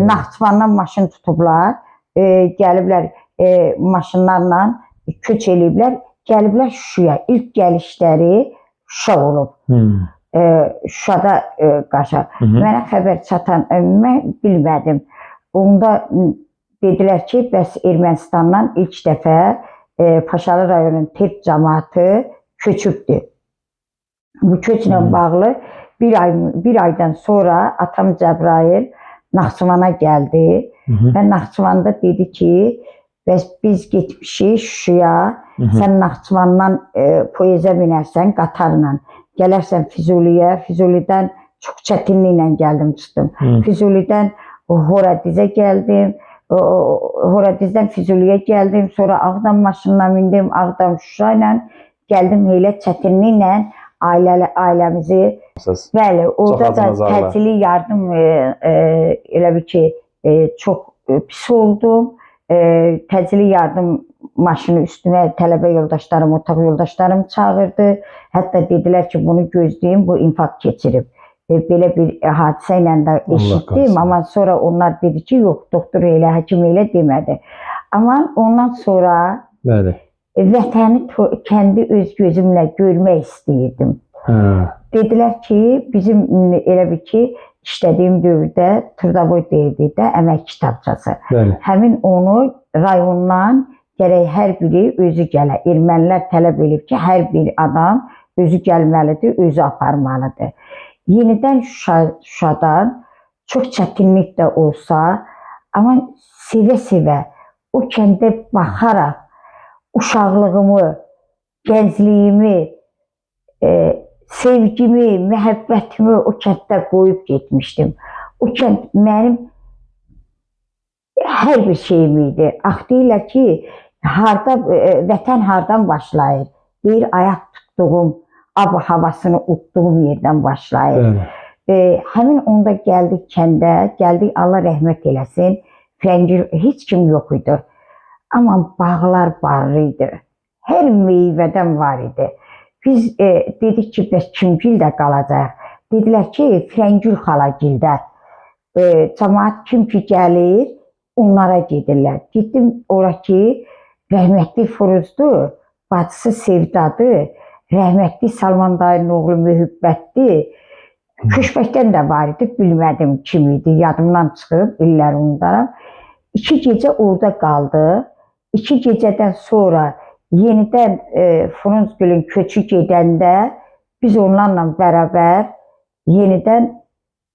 Naxçıvandan maşın tutublar, gəliblər maşınlarla köç eləyiblər, gəliblər Şuşaya. İlk gəlişləri Şuşa olub. Şuşada qaşa. Mənə xəbər çatan, mən bilmədim. Onda dedilər ki, bəs Ermənistandan ilk dəfə Paşalı rayonunun Terp cəmaatı köçübdür. Bu köçlə bağlı bir aydan sonra atam Cəbrayıl Naxçıvana gəldi və Naxçıvanda dedi ki, bəs biz getmişik Şuşaya, sən Naxçıvandan poyeza minərsən qatarla, gələrsən Füzuliyə, Füzulidən çox çətinliklə gəldim, çıxdım. Füzulidən Horadizə gəldim, Horadizdən Füzuliyə gəldim, sonra Ağdam maşınına mindim, Ağdam Şuşa ilə gəldim, elə çətinliklə ailəmizi. Siz. Bəli, orada da acınacaqlar. təcili yardım elə bir ki, çox pis oldum. Təcili yardım maşını üstümə tələbə yoldaşlarım, otaq yoldaşlarım çağırdı. Hətta dedilər ki, bunu gözləyin, bu infarkt keçirib. Belə bir hadisə ilə də eşitdim, korusun. amma sonra onlar dedi ki, yox, doktor elə, həkim elə demədi. Amma ondan sonra Bəli. Vətəni, kəndi öz gözümlə görmək istəyirdim. Hə. Dedilər ki, bizim elə bir ki, işlədiyim dövrdə Trudavoy deyirdi də, əmək kitabçası. Bəli. Həmin onu rayondan gərək hər biri özü gələ. Ermənilər tələb edib ki, hər bir adam özü gəlməlidir, özü aparmalıdır. Yenidən Şuşadan çox çətinlik də olsa, amma sevə-sevə o kəndə baxaraq uşaqlığımı, gəncliyimi, sevgimi, məhəbbətimi o kənddə qoyub getmişdim. O kənd mənim hər bir şeyim idi. Ax deyirlər ki, harda vətən hardan başlayır? Deyir ayaq tutduğum, ab havasını utduğum yerdən başlayır. Bəli. Həmin onda gəldik kəndə, gəldik, Allah rəhmət eləsin. Fəngir heç kim yox idi. Amma bağlar barlı idi. Hər meyvədən var idi. Biz dedik ki, bəs kimgildə qalacaq? Dedilər ki, Frəngül xalagildə. Camaat kim ki gəlir, onlara gedirlər. Getdim ora ki, rəhmətli Firuzdur, bacısı Sevdadır, rəhmətli Salman dayının oğlu Mühəbbətdir. Köşbəkdən də var idi, bilmədim kim idi, yadımdan çıxıb, illər unudaram. 2 gecə orada qaldı. 2 gecədən sonra yenidən Frunzgülün köçü gedəndə biz onlarla bərabər yenidən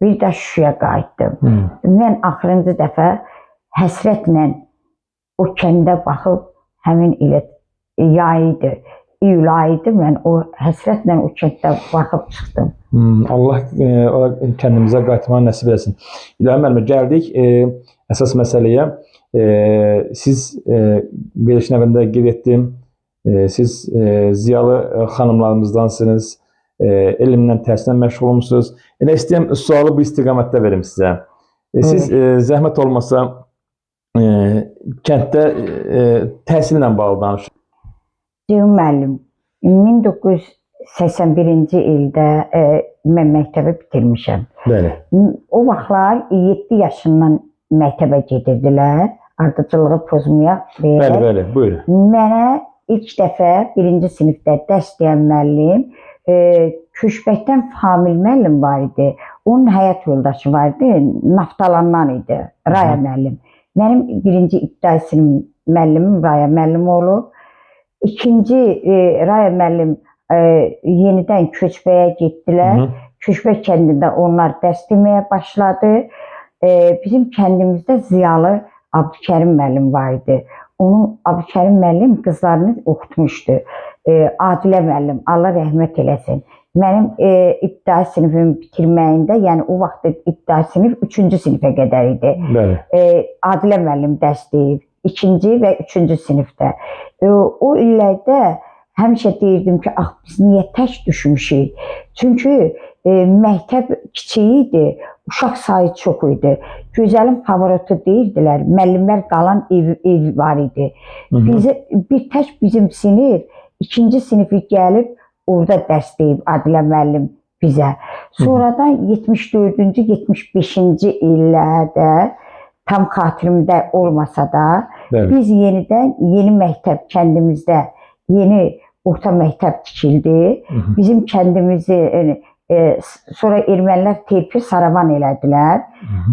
bir də Şuşaya qayıtdım. Mən axırıncı dəfə həsrətlə o kəndə baxıb həmin ilə yay idi, iyul ayı idi, mən o həsrətlə o kənddə baxıb çıxdım. Allah ora kəndimizə qayıtmağı nəsib eləsin. İlahə müəllimə, gəldik əsas məsələyə. Siz verilişin əvvəlində qeyd etdim. Siz ziyalı xanımlarımızdansınız. Elmlə, təhsillə məşğul olmusunuz. Elə istəyirəm sualı bu istiqamətdə verim sizə. Siz zəhmət olmasa kənddə təhsillə bağlı danışın. Ceyhun müəllim, 1981-ci ildə mən məktəbi bitirmişəm. Bəli. O vaxtlar 7 yaşından məktəbə gedirdilər. Ardıcılığı pozmayaq deyək. Bəli, bəli, buyurun. Mənə ilk dəfə 1-ci sinifdə dərs deyən müəllim Köşbəkdən Famil müəllim var idi. Onun həyat yoldaşı var idi, Naftalandan idi, Raya müəllim. Mənim 1-ci ibtidai sinif müəllimim Raya müəllim olub. İkinci Raya müəllim yenidən Köçbəyə getdilər. Köçbək kəndində onlar dərs deməyə başladı. Bizim kəndimizdə ziyalı Abdükərim müəllim var idi. Onun Abdükərim müəllim qızlarını oxutmuşdu. Adilə müəllim, Allah rəhmət eləsin. Mənim ibtidai sinifimi bitirməyində, yəni o vaxt ibtidai sinif 3-cü sinifə qədər idi. Bəli. Adilə müəllim dərs deyib 2-ci və 3-cü sinifdə. O illərdə həmişə deyirdim ki, ax biz niyə tək düşmüşük? Çünki məktəb kiçik idi, uşaq sayı çox idi. Gözəlim favorotu deyirdilər, müəllimlər qalan ev var idi. Bizə, bir tək bizim sinif, 2-ci sinifi gəlib orada dərs deyib Adilə müəllim bizə. Sonradan 74-cü, 75-ci illərdə tam xatirimdə olmasa da, Bəli. biz yenidən yeni məktəb kəndimizdə yeni orta məktəb tikildi. Bizim kəndimizi sonra ermənilər terpi Saravan elədilər.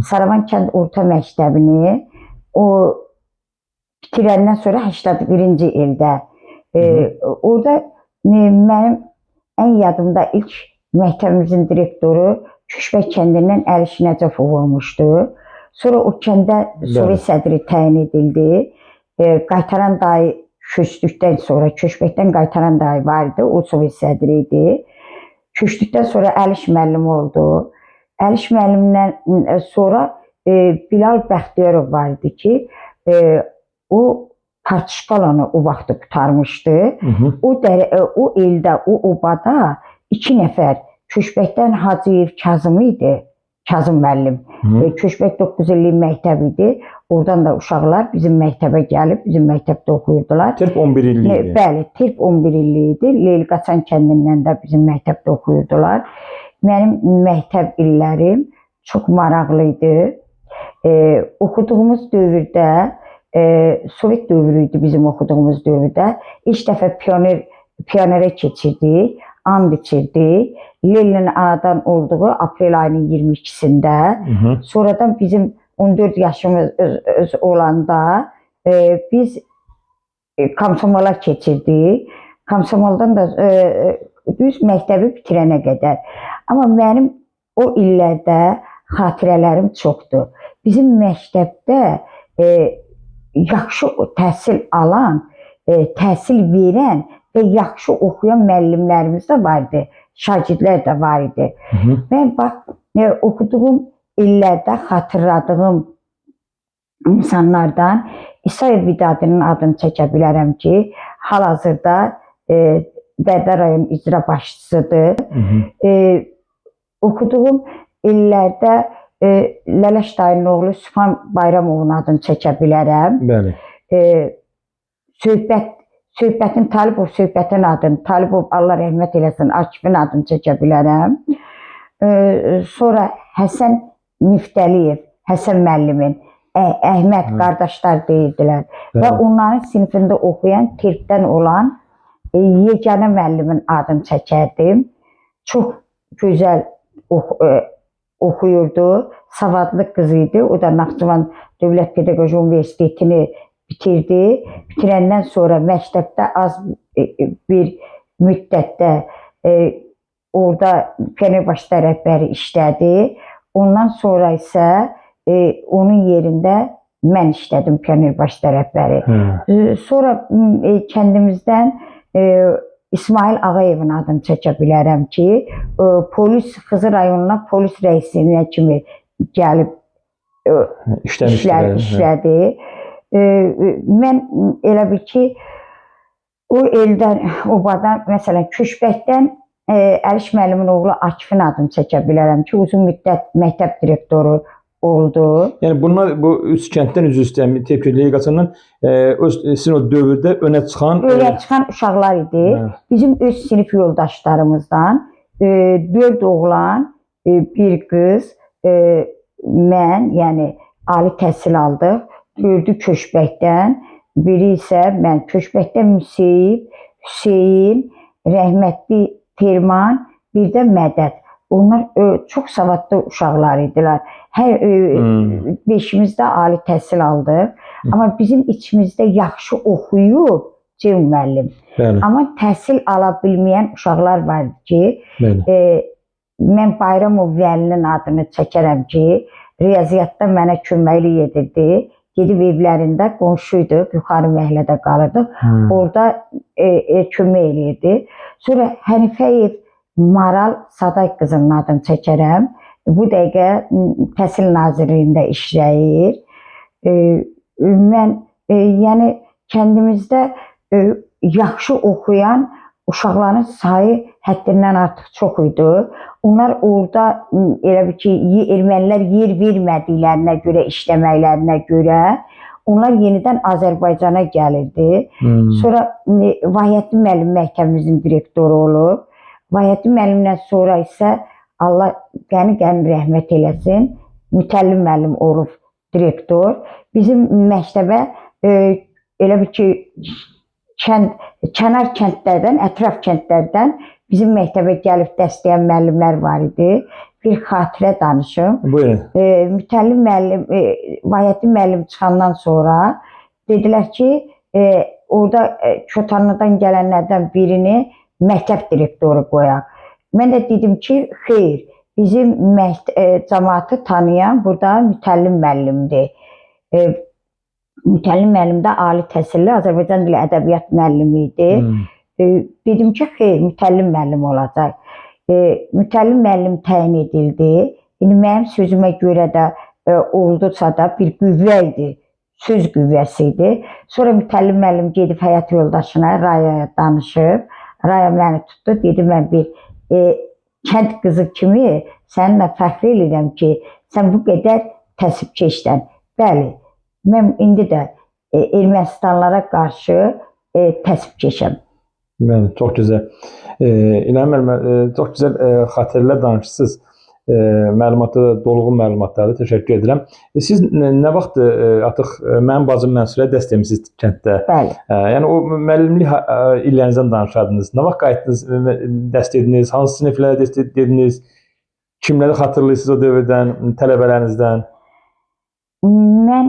Saravan kənd orta məktəbini o bitirəndən sonra 81-ci ildə orada mənim ən yadımda ilk məktəbimizin direktoru Küşbək kəndindən Əliş Nəcəfov olmuşdu. Sonra o kəndə Sovet sədri təyin edildi. Qaytaran dayı köçdükdən sonra, Köçbəkdən qaytaran dayı var idi, o Sovet sədri idi. Köçdükdən sonra Əliş müəllim oldu. Əliş müəllimdən sonra Bilal Bəxtiyarov var idi ki, o partişkolanı o vaxtı qurtarmışdı. O ildə, o obada 2 nəfər Köşbəkdən Hacıyev Kazım idi. Kazım müəllim. Köşbək 9 illik məktəb idi. Oradan da uşaqlar bizim məktəbə gəlib, bizim məktəbdə oxuyurdular. Terp 11 illik idi. Bəli, Terp 11 illik idi. Leyliqaçan kəndindən də bizim məktəbdə oxuyurdular. Mənim məktəb illərim çox maraqlı idi. Oxuduğumuz dövrdə, Sovet dövrü idi bizim oxuduğumuz dövrdə. İlk dəfə pionerə keçirdik, and içirdik. Leninin anadan olduğu aprel ayının 22-sində. Sonradan bizim 14 yaşımız öz olanda biz komsomola keçirdik. Komsomoldan da düz məktəbi bitirənə qədər. Amma mənim o illərdə xatirələrim çoxdur. Bizim məktəbdə yaxşı təhsil alan, təhsil verən və yaxşı oxuyan müəllimlərimiz də var idi. Şagirdlər də var idi. Mən bax oxuduğum illərdə xatırladığım insanlardan İsayev Vidadinin adını çəkə bilərəm ki, hal-hazırda Bərdə rayon icra başçısıdır. Oxuduğum illərdə Lələş dayının oğlu Sübhan Bayramovun adını çəkə bilərəm. Bəli. Söhbətin Talibov Söhbətin adını, Talibov Allah rəhmət eləsin, Akifin adını çəkə bilərəm. Sonra Həsən Müftəliyev, Həsən müəllimin, Əhməd qardaşlar deyirdilər. Və onların sinifində oxuyan Terpdən olan yeganə müəllimin adını çəkərdim. Çox gözəl oxuyurdu, savadlı qız idi. O da Naxçıvan Dövlət Pedaqoji Universitetini bitirdi. Bitirəndən sonra məktəbdə az bir müddətdə orada pioner başçı rəhbəri işlədi. Ondan sonra isə onun yerində mən işlədim pioner başçı rəhbəri. Sonra kəndimizdən İsmail Ağayevin adını çəkə bilərəm ki, polis Xızı rayonuna polis rəisinə kimi gəlib işlədi. Mən elə bil ki, o eldən, obadan, məsələn, Köşbəkdən Əliş müəllimin oğlu Akifin adını çəkə bilərəm ki, uzun müddət məktəb direktoru oldu. Yəni bunlar bu üç kənddən üzr istəyirəm, Tepki Leyqaçandan sizin o dövrdə önə çıxan Önə çıxan uşaqlar idi. Bizim öz sinif yoldaşlarımızdan 4 oğlan, 1 qız, mən, yəni ali təhsil aldıq. 4-ü Köşbəkdən, biri isə mən. Köşbəkdən Müseyib, Hüseyin, rəhmətli Terman, bir də Mədəd. Onlar çox savadlı uşaqlar idilər. Hər beşimiz də ali təhsil aldıq. Amma bizim içimizdə yaxşı oxuyub Cem müəllim. Bəli. Amma təhsil ala bilməyən uşaqlar var ki, mən Bayramov Vəlinin adını çəkərəm ki, riyaziyyatda mənə köməklik edirdi. Gedib evlərində qonşuyduq, yuxarı məhəllədə qalırdıq. Orada kömək eləyirdi. Sonra Hənifəyev Maral Saday qızının adını çəkərəm. Bu dəqiqə Təhsil Nazirliyində işləyir. Mən yəni kəndimizdə yaxşı oxuyan uşaqların sayı həddindən artıq çox idi. Onlar orada elə bil ki, ermənilər yer vermədiklərinə görə, işləməklərinə görə onlar yenidən Azərbaycana gəlirdi. Sonra Vahiyətli müəllim məktəbimizin direktoru olub. Vahiyətli müəllimdən sonra isə Allah qəni-qəni rəhmət eləsin, Mütəllim müəllim olub direktor. Bizim məktəbə elə bil ki, kənar kəndlərdən, ətraf kəndlərdən bizim məktəbə gəlib dəstəyən müəllimlər var idi. Bir xatirə danışım. Buyurun. Mütəllim müəllim, Vahiyətli müəllim çıxandan sonra dedilər ki, orada Kotanlıdan gələnlərdən birini məktəb direktoru qoyaq. Mən də dedim ki, xeyr, bizim cəmaatı tanıyan burada Mütəllim müəllimdir. Mütəllim müəllim də ali təhsilli Azərbaycan dili ədəbiyyat müəllimi idi. Dedim ki, xeyr, Mütəllim müəllim olacaq. Mütəllim müəllim təyin edildi. İndi mənim sözümə görə də oldusa da bir qüvvə idi, söz qüvvəsi idi. Sonra Mütəllim müəllim gedib həyat yoldaşına Rayaya danışıb. Raya məni tutdu, dedi mən bir kənd qızı kimi səninlə fəxr eləyirəm ki, sən bu qədər təsibkeşsən. Bəli, mən indi də Ermənistanlara qarşı təsibkeşəm. Bəli, çox gözəl. İlham müəllim, çox gözəl xatirələr danışırsınız. Məlumatda da dolğun məlumatlardır. Təşəkkür edirəm. Siz nə vaxt artıq mənim bacım Mənsurə dərs demisiniz kənddə? Bəli. Yəni o müəllimlik illərinizdən danışardınız. Nə vaxt qayıtdınız, dərs dediniz, hansı siniflərə dərs dediniz? Kimləri xatırlayırsınız o dövrdən, tələbələrinizdən? Mən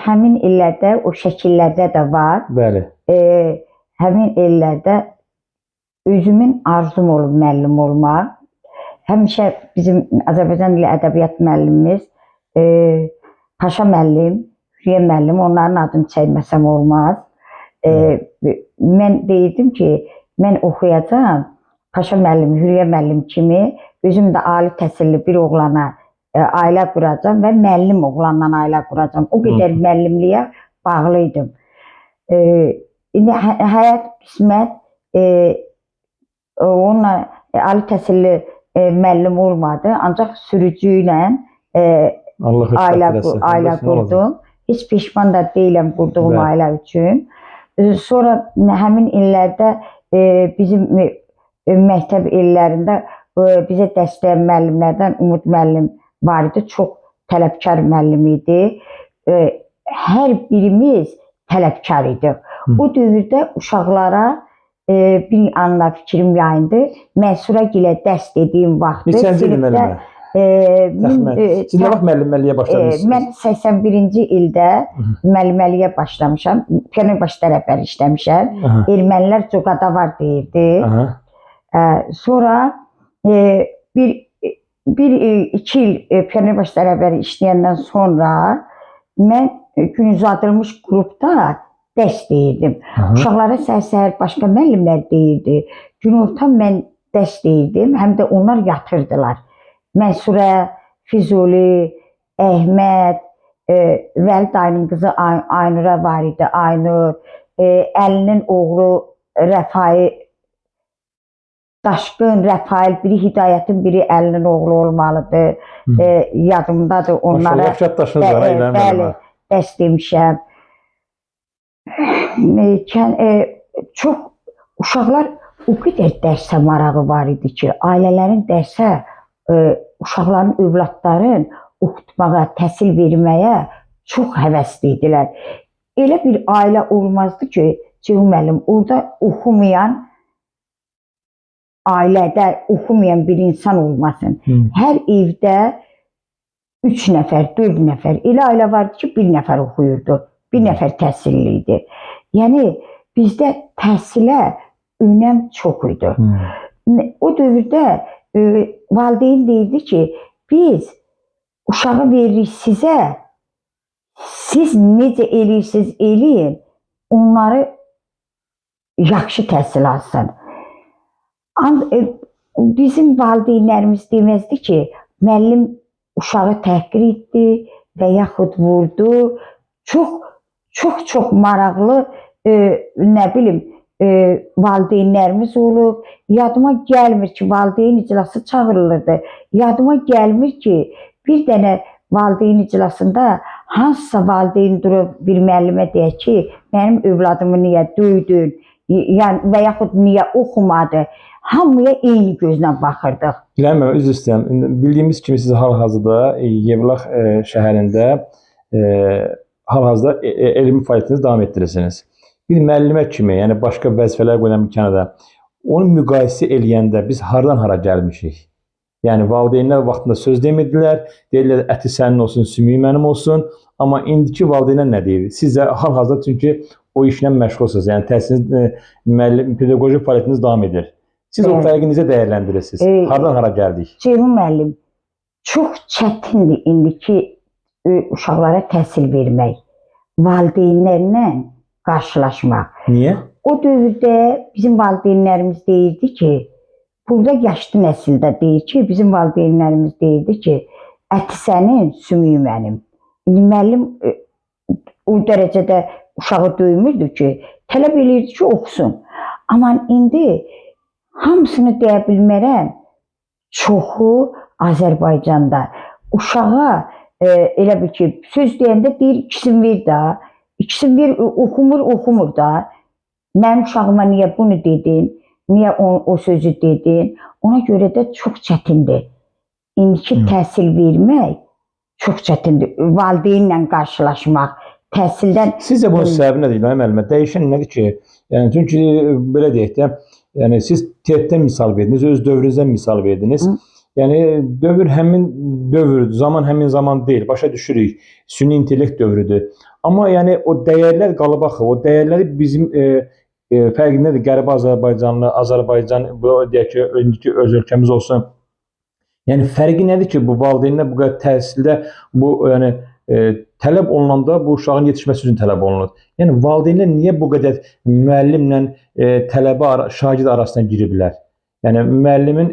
həmin illərdə o şəkillərdə də var. Bəli. Həmin illərdə özümün arzum olub müəllim olmaq. Həmişə bizim Azərbaycan dili ədəbiyyat müəllimimiz Paşa müəllim, Hürriyə müəllim, onların adını çəkməsəm olmaz. Mən deyirdim ki, mən oxuyacağam Paşa müəllim, Hürriyə müəllim kimi özüm də ali təhsilli bir oğlana ailə quracağam və müəllim oğlanla ailə quracağam. O qədər müəllimliyə bağlı idim. İndi həyat qismət onunla ali təhsilli müəllim olmadı, ancaq sürücü ilə ailə qurdum. Heç peşman da deyiləm qurduğum ailə üçün. Sonra həmin illərdə bizim məktəb illərində bizə dəstək müəllimlərdən Umud müəllim var idi. Çox tələbkar müəllim idi. Hər birimiz tələbkar idik. O dövrdə uşaqlara bir anla fikrim yayındı. Mənsura gilə dərs dediyim vaxtı Neçənci il müəllimə? Siz nə vaxt müəllimliyə başladınız? Mən 81-ci ildə müəllimliyə başlamışam. Pioner başda rəhbər işləmişəm. Ermənilər coğada var deyirdi. Sonra bir il, 2 il pioner başda rəhbəri işləyəndən sonra mən gün uzadılmış qrupda dərs deyirdim. Uşaqlara səhər-səhər başqa müəllimlər deyirdi. Günorta mən dərs deyirdim, həm də onlar yatırdılar. Mənsurə, Füzuli, Əhməd, Vəli dayının qızı Aynura var idi, Aynur, Əlinin oğlu Rəfai, Daşqın, Rəfail, biri Hidayətin, biri Əlinin oğlu olmalıdır. Yadımdadır onlara. Maşallah, yaddaşınız var, İlham Bəli, dərs demişəm. Çox uşaqlar o qədər dərsə marağı var idi ki, ailələrin dərsə, uşaqların, övladların oxutmağa, təhsil verməyə çox həvəsli idilər. Elə bir ailə olmazdı ki, Ceyhun müəllim, orada oxumayan, ailədə oxumayan bir insan olmasın. Hər evdə 3 nəfər, 4 nəfər, elə ailə vardı ki, 1 nəfər oxuyurdu, 1 nəfər təhsilli idi. Yəni, bizdə təhsilə önəm çox idi. O dövrdə valideyn deyirdi ki, biz uşağı veririk sizə, siz necə eləyirsiniz, eləyin, onları yaxşı təhsil alsın. Bizim valideynlərimiz deməzdi ki, müəllim uşağı təhqir etdi və yaxud vurdu. Çox, çox, çox maraqlı, nə bilim, valideynlərimiz olub. Yadıma gəlmir ki, valideyn iclası çağırılırdı. Yadıma gəlmir ki, bir dənə valideyn iclasında hansısa valideyn durub bir müəllimə deyək ki, mənim övladımı niyə döydün, yəni, və yaxud niyə oxumadı. Hamıya eyni gözlə baxırdıq. İlham müəllim, üzr istəyirəm. Bildiyimiz kimi siz hal-hazırda Yevlax şəhərində hal-hazırda elmi fəaliyyətinizi davam etdirirsiniz. Bir müəllimə kimi, yəni başqa vəzifələr qoyulan bir kənarda, onu müqayisə eləyəndə biz hardan hara gəlmişik? Yəni valideynlər vaxtında söz demirdilər, deyirlər əti sənin olsun, sümüyü mənim olsun. Amma indiki valideynlər nə deyir? Siz də hal-hazırda çünki o işlə məşğulsunuz. Yəni təhsiliniz, müəllim, pedaqoji fəaliyyətiniz davam edir. Siz o fərqi necə dəyərləndirirsiniz? Hardan hara gəldik? Ceyhun müəllim, çox çətindir indiki uşaqlara təhsil vermək, valideynlərlə qarşılaşmaq. Niyə? O dövrdə bizim valideynlərimiz deyirdi ki, burada yaşlı nəsildə deyir ki, bizim valideynlərimiz deyirdi ki, Əti sənin, sümüyü mənim. İndi müəllim o dərəcədə uşağı döymürdü ki, tələb eləyirdi ki, oxusun. Amma indi hamısını deyə bilmərəm. Çoxu Azərbaycanda uşağa elə bil ki, söz deyəndə deyir ikisini ver də. İkisini ver, oxumur, oxumur da. Mənim uşağıma niyə bunu dedin? Niyə o sözü dedin? Ona görə də çox çətindir. İndiki təhsil vermək çox çətindir. Valideynlə qarşılaşmaq, təhsildən. Sizcə bunun səbəbi nədir İlahə müəllimə? Dəyişən nədir ki? Yəni çünki belə deyək də, yəni siz TET-dən misal verdiniz, öz dövrünüzdən misal verdiniz. Yəni dövr həmin dövrdür, zaman həmin zaman deyil. Başa düşürük. Süni intellekt dövrüdür. Amma yəni o dəyərlər qalıb axı, o dəyərləri bizim fərqindədir. Qərbi Azərbaycanlı, Azərbaycan, bu deyək ki, indiki öz ölkəmiz olsun. Yəni fərqi nədir ki, bu valideynlər bu qədər təhsildə bu yəni tələb olunanda bu uşağın yetişməsi üçün tələb olunur. Yəni valideynlər niyə bu qədər müəllimlə tələbə şagird arasına giriblər? Yəni müəllimin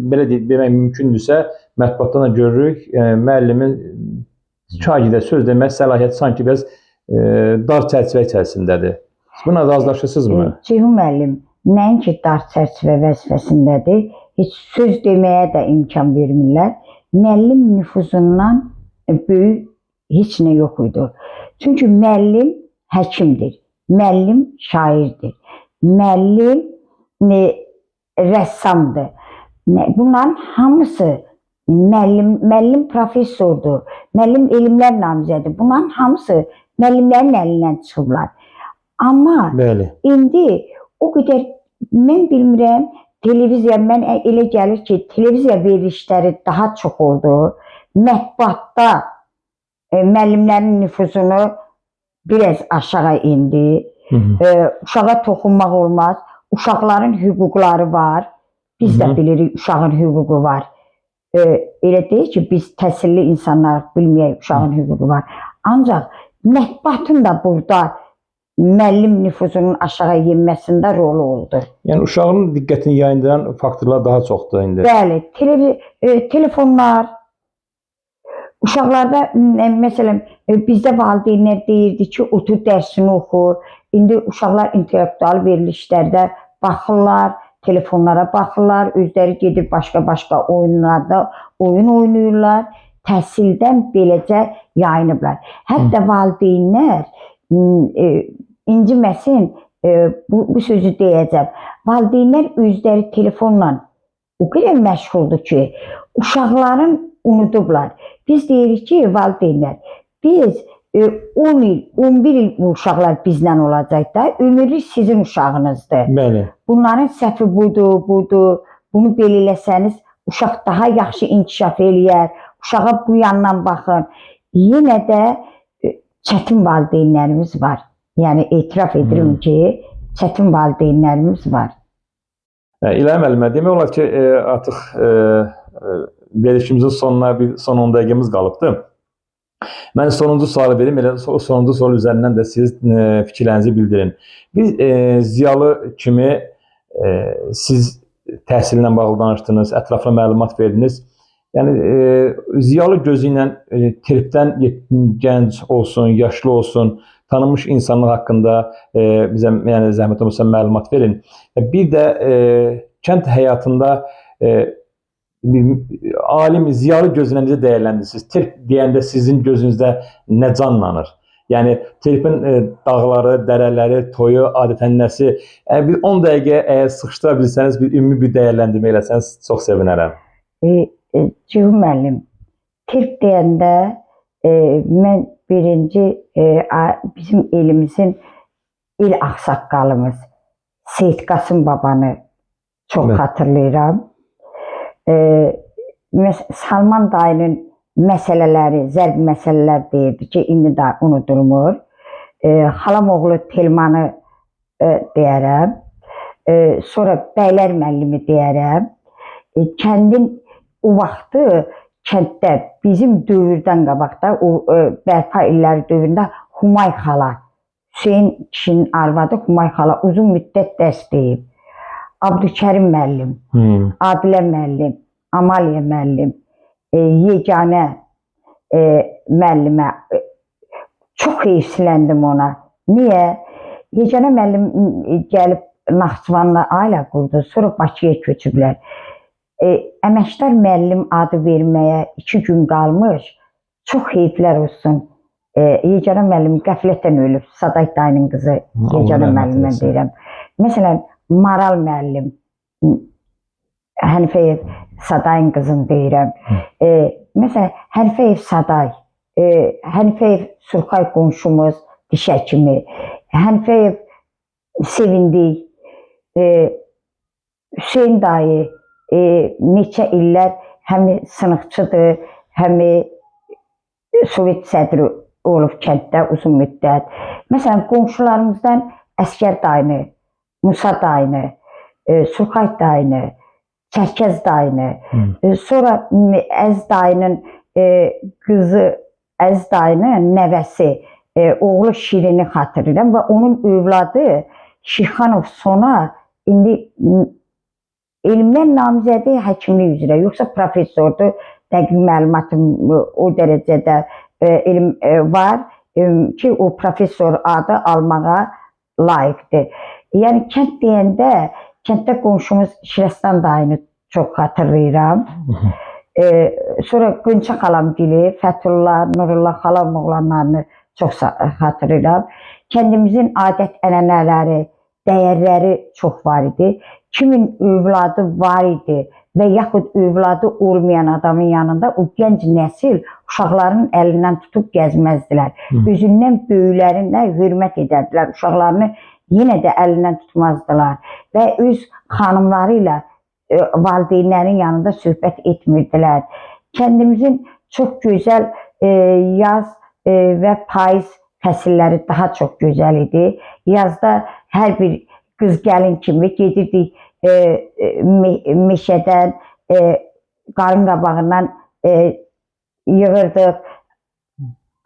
belə demək mümkündürsə, mətbuatdan da görürük, müəllimin şagirdə söz demək səlahiyyəti sanki biraz dar çərçivə içərisindədir. Buna razılaşırsınızmı? Ceyhun müəllim, nəinki dar çərçivə vəzifəsindədir, heç söz deməyə də imkan vermirlər. Müəllim nüfuzundan böyük heç nə yox idi. Çünki müəllim həkimdir, müəllim şairdir, müəllim rəssamdır. Bunların hamısı müəllim professordur, müəllim elmlər namizədir. Bunların hamısı müəllimlərin əlindən çıxıblar. Amma Bəli. İndi o qədər mən bilmirəm, televiziya mən elə gəlir ki, televiziya verilişləri daha çox oldu. Mətbuatda müəllimlərin nüfuzunu biraz aşağı indi. Uşağa toxunmaq olmaz. Uşaqların hüquqları var. Biz də bilirik uşağın hüququ var. Elə deyil ki, biz təhsilli insanlar bilməyək uşağın hüququ var. Ancaq mətbuatın da burada müəllim nüfuzunun aşağı enməsində rolu oldu. Yəni uşağın diqqətini yayındıran faktorlar daha çoxdur indi. Bəli, telefonlar, uşaqlarda məsələn bizdə valideynlər deyirdi ki, otur dərsini oxu. İndi uşaqlar intellektual verilişlərdə baxırlar, telefonlara baxırlar, özləri gedib başqa-başqa oyunlarda oyun oynayırlar. Təhsildən beləcə yayınıblar. Hətta valideynlər inciməsin, bu sözü deyəcəm. Valideynlər özləri telefonla o qədər məşğuldur ki, uşaqların unudublar. Biz deyirik ki, valideynlər, biz 10 il, 11 il bu uşaqlar bizlə olacaq da, ömürlük sizin uşağınızdır. Bəli. Bunların səhvi budur, budur. Bunu belə eləsəniz, uşaq daha yaxşı inkişaf eləyər. Uşağa bu yandan baxın. Yenə də çətin valideynlərimiz var. Yəni etiraf edirəm ki, çətin valideynlərimiz var. İlahə müəllimə, demək olar ki, artıq verilişimizin sonuna bir son 10 dəqiqəmiz qalıbdır. Mən sonuncu sualı verim, elə o sonuncu sual üzərindən də siz fikirlərinizi bildirin. Biz ziyalı kimi siz təhsillə bağlı danışdınız, ətraflı məlumat verdiniz. Yəni ziyalı gözü ilə Terpdən gənc olsun, yaşlı olsun, tanınmış insanlar haqqında bizə yəni zəhmət olmasa məlumat verin. Bir də kənd həyatında bir alim, ziyalı gözü ilə necə dəyərləndirirsiniz? Terp deyəndə sizin gözünüzdə nə canlanır? Yəni Terpin dağları, dərələri, toyu, adət-ənənəsi, bir 10 dəqiqə əgər sıxışdıra bilsəniz, bir ümumi bir dəyərləndirmə eləsəniz çox sevinərəm. Ceyhun müəllim, Terp deyəndə mən birinci bizim elimizin il ağsaqqalımız Seyid Qasım babanı çox xatırlayıram. Salman dayının məsələləri, zərb məsələlər deyirdi ki, indi də unudulmur. Xalam oğlu Telmanı deyərəm. Sonra Bəylər müəllimi deyərəm. Kəndin o vaxtı kənddə bizim dövrdən qabaqda o bərpa illəri dövründə Humay xala, Hüseyn kişinin arvadı Humay xala uzun müddət dərs deyib. Abdülkərim müəllim, Adilə müəllim, Amaliya müəllim, Yeganə müəllimə çox heyfsiləndim ona. Niyə? Yeganə müəllim gəlib Naxçıvanla ailə qurdu, sonra Bakıya köçüblər. Əməkdar müəllim adı verməyə 2 gün qalmış, çox heyflər olsun. Yeganə müəllim qəflətən ölüb, Saday dayının qızı Yeganə müəllimə deyirəm. Məsələn, Maral müəllim, Hənifəyev Sadayın qızını deyirəm. Məsələn, Hənifəyev Saday, Hənifəyev Surxay qonşumuz, diş həkimi, Hənifəyev Sevindik, Hüseyn dayı neçə illər həm sınıqçıdır, həm Sovet sədri olub kənddə uzun müddət. Məsələn, qonşularımızdan Əskər dayını, Musa dayını, Surxay dayını, Çərkəz dayını, sonra Əz dayının qızı, Əz dayının nəvəsi, oğlu Şirini xatırlayıram və onun övladı Şirxanov Sona indi elmlər namizədi həkimlik üzrə, yoxsa professordur. Dəqiq məlumatım o dərəcədə elm var ki, o professor adı almağa layiqdir. Yəni kənd deyəndə kənddə qonşumuz Şirəstan dayını çox xatırlayıram. Sonra Qönçə xalamgili, Fəthullah, Nurullah xalam oğlanlarını çox xatırlayıram. Kəndimizin adət-ənənələri, dəyərləri çox var idi. Kimin övladı var idi və yaxud övladı olmayan adamın yanında o gənc nəsil uşaqların əlindən tutub gəzməzdilər. Özündən böyüklərinə hörmət edərdilər. Uşaqlarını yenə də əlindən tutmazdılar və öz xanımları ilə valideynlərin yanında söhbət etmirdilər. Kəndimizin çox gözəl yaz və payız fəsilləri daha çox gözəl idi. Yazda hər bir qız gəlin kimi gedirdik meşədən, qarın qabağından yığırdıq.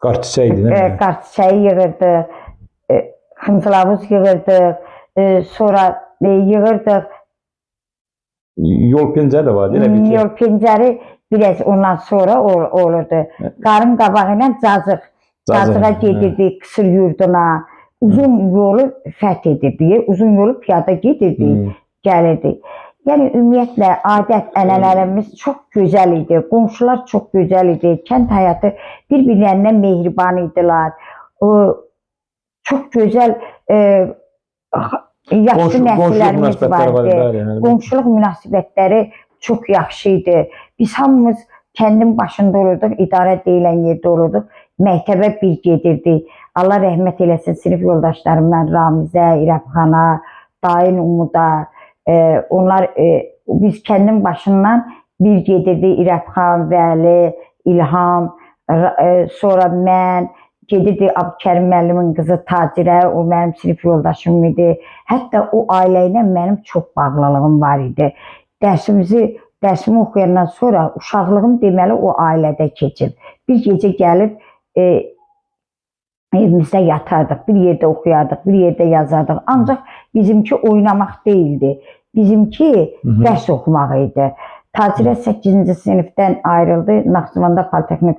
Qar çiçəyi idi, nə? Qar çiçəyi yığırdıq, xıncılavuz yığırdıq, sonra yığırdıq. Yol pencəri də var, elə bir ki. Yol pencəri biraz ondan sonra olurdu. Qarın qabağı ilə cazıq. Cazığa gedirdik qısır yurduna. Uzun yolu fəth edirdik. Uzun yolu piyada gedirdik, gəlirdik. Yəni ümumiyyətlə adət ənənələrimiz çox gözəl idi. Qonşular çox gözəl idi. Kənd həyatı bir-birlərinə mehriban idilər. Çox gözəl yaxşı nəsillərimiz var idi. Qonşuluq münasibətləri çox yaxşı idi. Biz hamımız kəndin başında olurduq, idarə deyilən yerdə olurduq. Məktəbə bir gedirdik. Allah rəhmət eləsin sinif yoldaşlarımdan Ramizə, İrəbxana, Dayın Umuda. Onlar biz kəndin başından bir gedirdik. İrəbxan, Vəli, İlham, sonra mən gedirdik Abdükərim müəllimin qızı Tacirə, o mənim sinif yoldaşım idi. Hətta o ailə ilə mənim çox bağlılığım var idi. Dərsimi oxuyandan sonra uşaqlığım deməli o ailədə keçib. Bir gecə gəlib evimizdə yatardıq, bir yerdə oxuyardıq, bir yerdə yazardıq. Ancaq bizimki oynamaq deyildi. Bizimki dərs oxumaq idi. Tacirə 8-ci sinifdən ayrıldı. Naxçıvanda Politexnik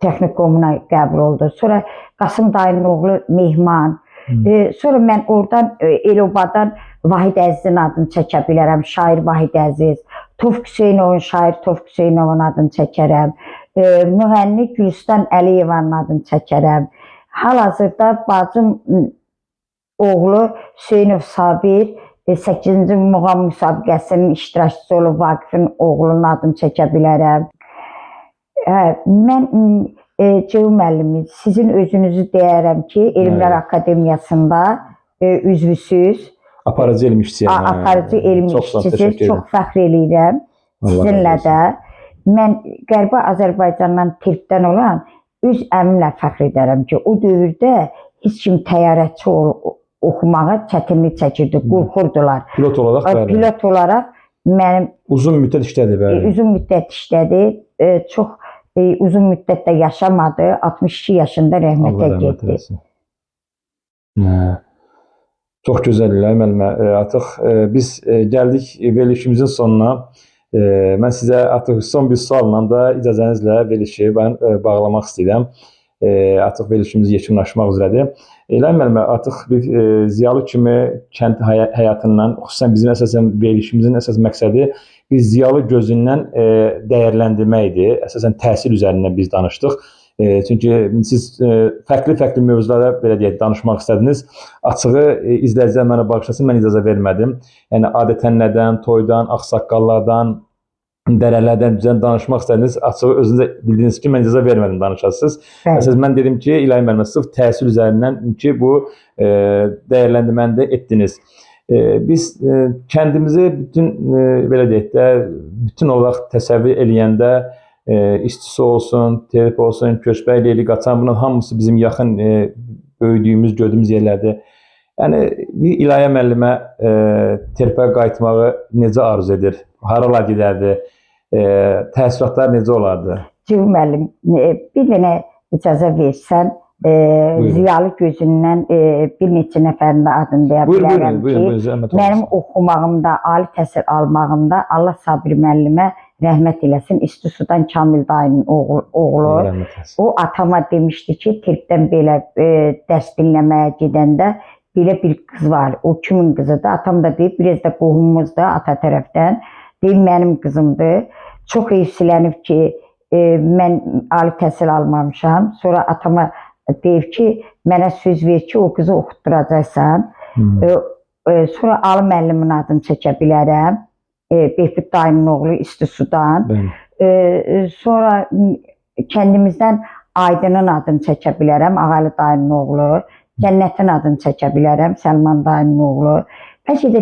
texnikumuna qəbul oldu. Sonra Qasım dayının oğlu Mehman. Sonra mən oradan Elobadan Vahid Əzizin adını çəkə bilərəm. Şair Vahid Əziz. Tofiq Hüseynovun, şair Tofiq Hüseynovun adını çəkərəm. Müğənni Gülüstan Əliyevanın adını çəkərəm. Hal-hazırda bacım oğlu Hüseynov Sabir 8-ci muğam müsabiqəsinin iştirakçısı olub Vaqifin oğlunun adını çəkə bilərəm. Mən Ceyhun müəllimi, sizin özünüzü deyərəm ki, Elmlər Akademiyasında üzvüsüz. Aparıcı elm işçiyəm. Aparıcı elm işçisiz. Çox fəxr eləyirəm sizinlə də. Mən Qərbi Azərbaycandan Tirkdən olan öz əmimlə fəxr edərəm ki, o dövrdə heç kim təyyarəçi oxumağa çətinlik çəkirdi, qorxurdular. Pilot olaraq, bəli. Pilot olaraq mənim uzun müddət işlədi, bəli. Uzun müddət işlədi. Çox uzun müddət də yaşamadı. 62 yaşında rəhmətə getdi. Çox gözəl, İlahə müəllimə. Artıq biz gəldik verilişimizin sonuna. Mən sizə artıq son bir sualla da icazənizlə verilişi mən bağlamaq istəyirəm. Artıq verilişimiz yekunlaşmaq üzrədir. İlahə müəllimə, artıq bir ziyalı kimi kənd həyatından, xüsusən bizim əsasən verilişimizin əsas məqsədi bir ziyalı gözündən dəyərləndirmək idi. Əsasən təhsil üzərindən biz danışdıq. Çünki siz fərqli-fərqli mövzulara belə deyək danışmaq istədiniz. Açığı izləyicilər mənə bağışlasın, mən icazə vermədim. Yəni adətənlərdən, toydan, ağsaqqallardan, dərələrdən bizdən danışmaq istədiniz. Açığı özünüz də bildiyiniz kimi mən icazə vermədim danışasınız. Bəli. Əsas mən dedim ki, İlahə müəllimə sırf təhsil üzərindən ki, bu dəyərləndirməni də etdiniz. Biz kəndimizi bütün belə deyək də, bütün olaraq təsəvvür eləyəndə istisi olsun, terp olsun, köçbək, leyli, qaçan bunların hamısı bizim yaxın böyüdüyümüz, gördüyümüz yerlərdir. Yəni bir İlahə müəllimə terpə qayıtmağı necə arzu edir? Haralar gedərdi? Təəssüratlar necə olardı? Cüvü müəllim, bir dənə icazə versən, ziyalı gözündən bir neçə nəfərin də adını deyə Buyur, bilərəm buyurun, ki, buyurun, buyurun, zəhmət mənim olmasa. oxumağımda, ali təhsil almağımda Allah Sabir müəllimə rəhmət eləsin, İsti sudan Kamil dayının oğlu. Rəhmət eləsin. O atama demişdi ki, Tirkdən belə dərs dinləməyə gedəndə belə bir qız var. O kimin qızıdır? Atam da deyib, biraz da qohumumuzdur ata tərəfdən. Deyib, mənim qızımdır. Çox heyfsilənib ki, mən ali təhsil almamışam. Sonra atama deyib ki, mənə söz ver ki, o qızı oxutduracaqsan. Hmm. Sonra Ali müəllimin adını çəkə bilərəm. Behbud dayının oğlu İsti sudan. Bəli. Sonra kəndimizdən Aydının adını çəkə bilərəm, Ağalı dayının oğlu. Cənnətin adını çəkə bilərəm, Səlman dayının oğlu. Bəlkə də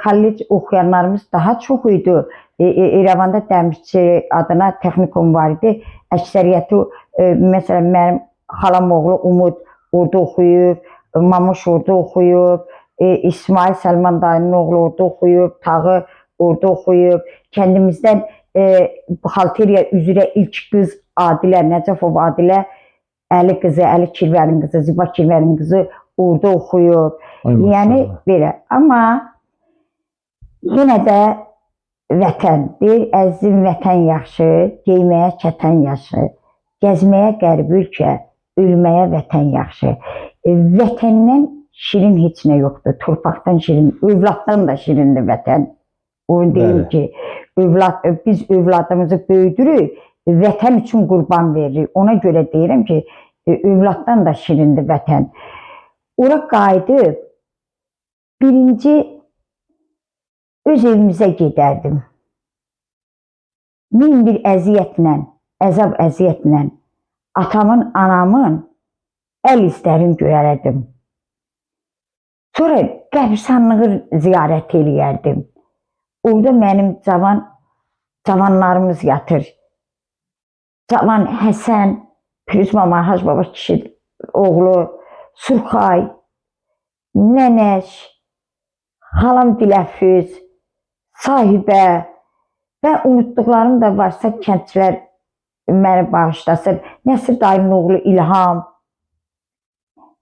kollec oxuyanlarımız daha çox idi. İrəvanda Dəmirçi adına texnikum var idi. Əksəriyyəti, məsələn, mənim xalam oğlu Umud orada oxuyub, Mamuş orada oxuyub, İsmail Səlman dayının oğlu orada oxuyub, Tağı orada oxuyub. Kəndimizdən buxalteriya üzrə ilk qız Adilə, Nəcəfov Adilə, Əli qızı, Əli Kirvərin qızı, Ziba Kirvərin qızı orada oxuyub. Ay, Yəni maşallah. belə. Amma yenə də vətən, deyir, əzizim vətən yaxşı, geyməyə kətən yaxşı, gəzməyə qərib ölkə, ölməyə vətən yaxşı. Vətəndən şirin heç nə yoxdur. Torpaqdan şirin, övladdan da şirindir vətən. Onu deyim Bəli. ki, övlad, biz övladımızı böyüdürük, vətən üçün qurban veririk. Ona görə deyirəm ki, övladdan da şirindir vətən. Ora qayıdıb birinci öz evimizə gedərdim. Min bir əziyyətlə, əzab əziyyətlə atamın, anamın əl izlərini görərdim. Sonra qəbirstanlığı ziyarət eləyərdim. Orada mənim cavanlarımız yatır. Cavan Həsən, Pürüz mama, Hacı baba kişi oğlu, Surxay, Nənəş, xalam Diləfüz, sahibə və unutduqlarım da varsa kəndçilər məni bağışlasın. Nəsir dayımın oğlu İlham.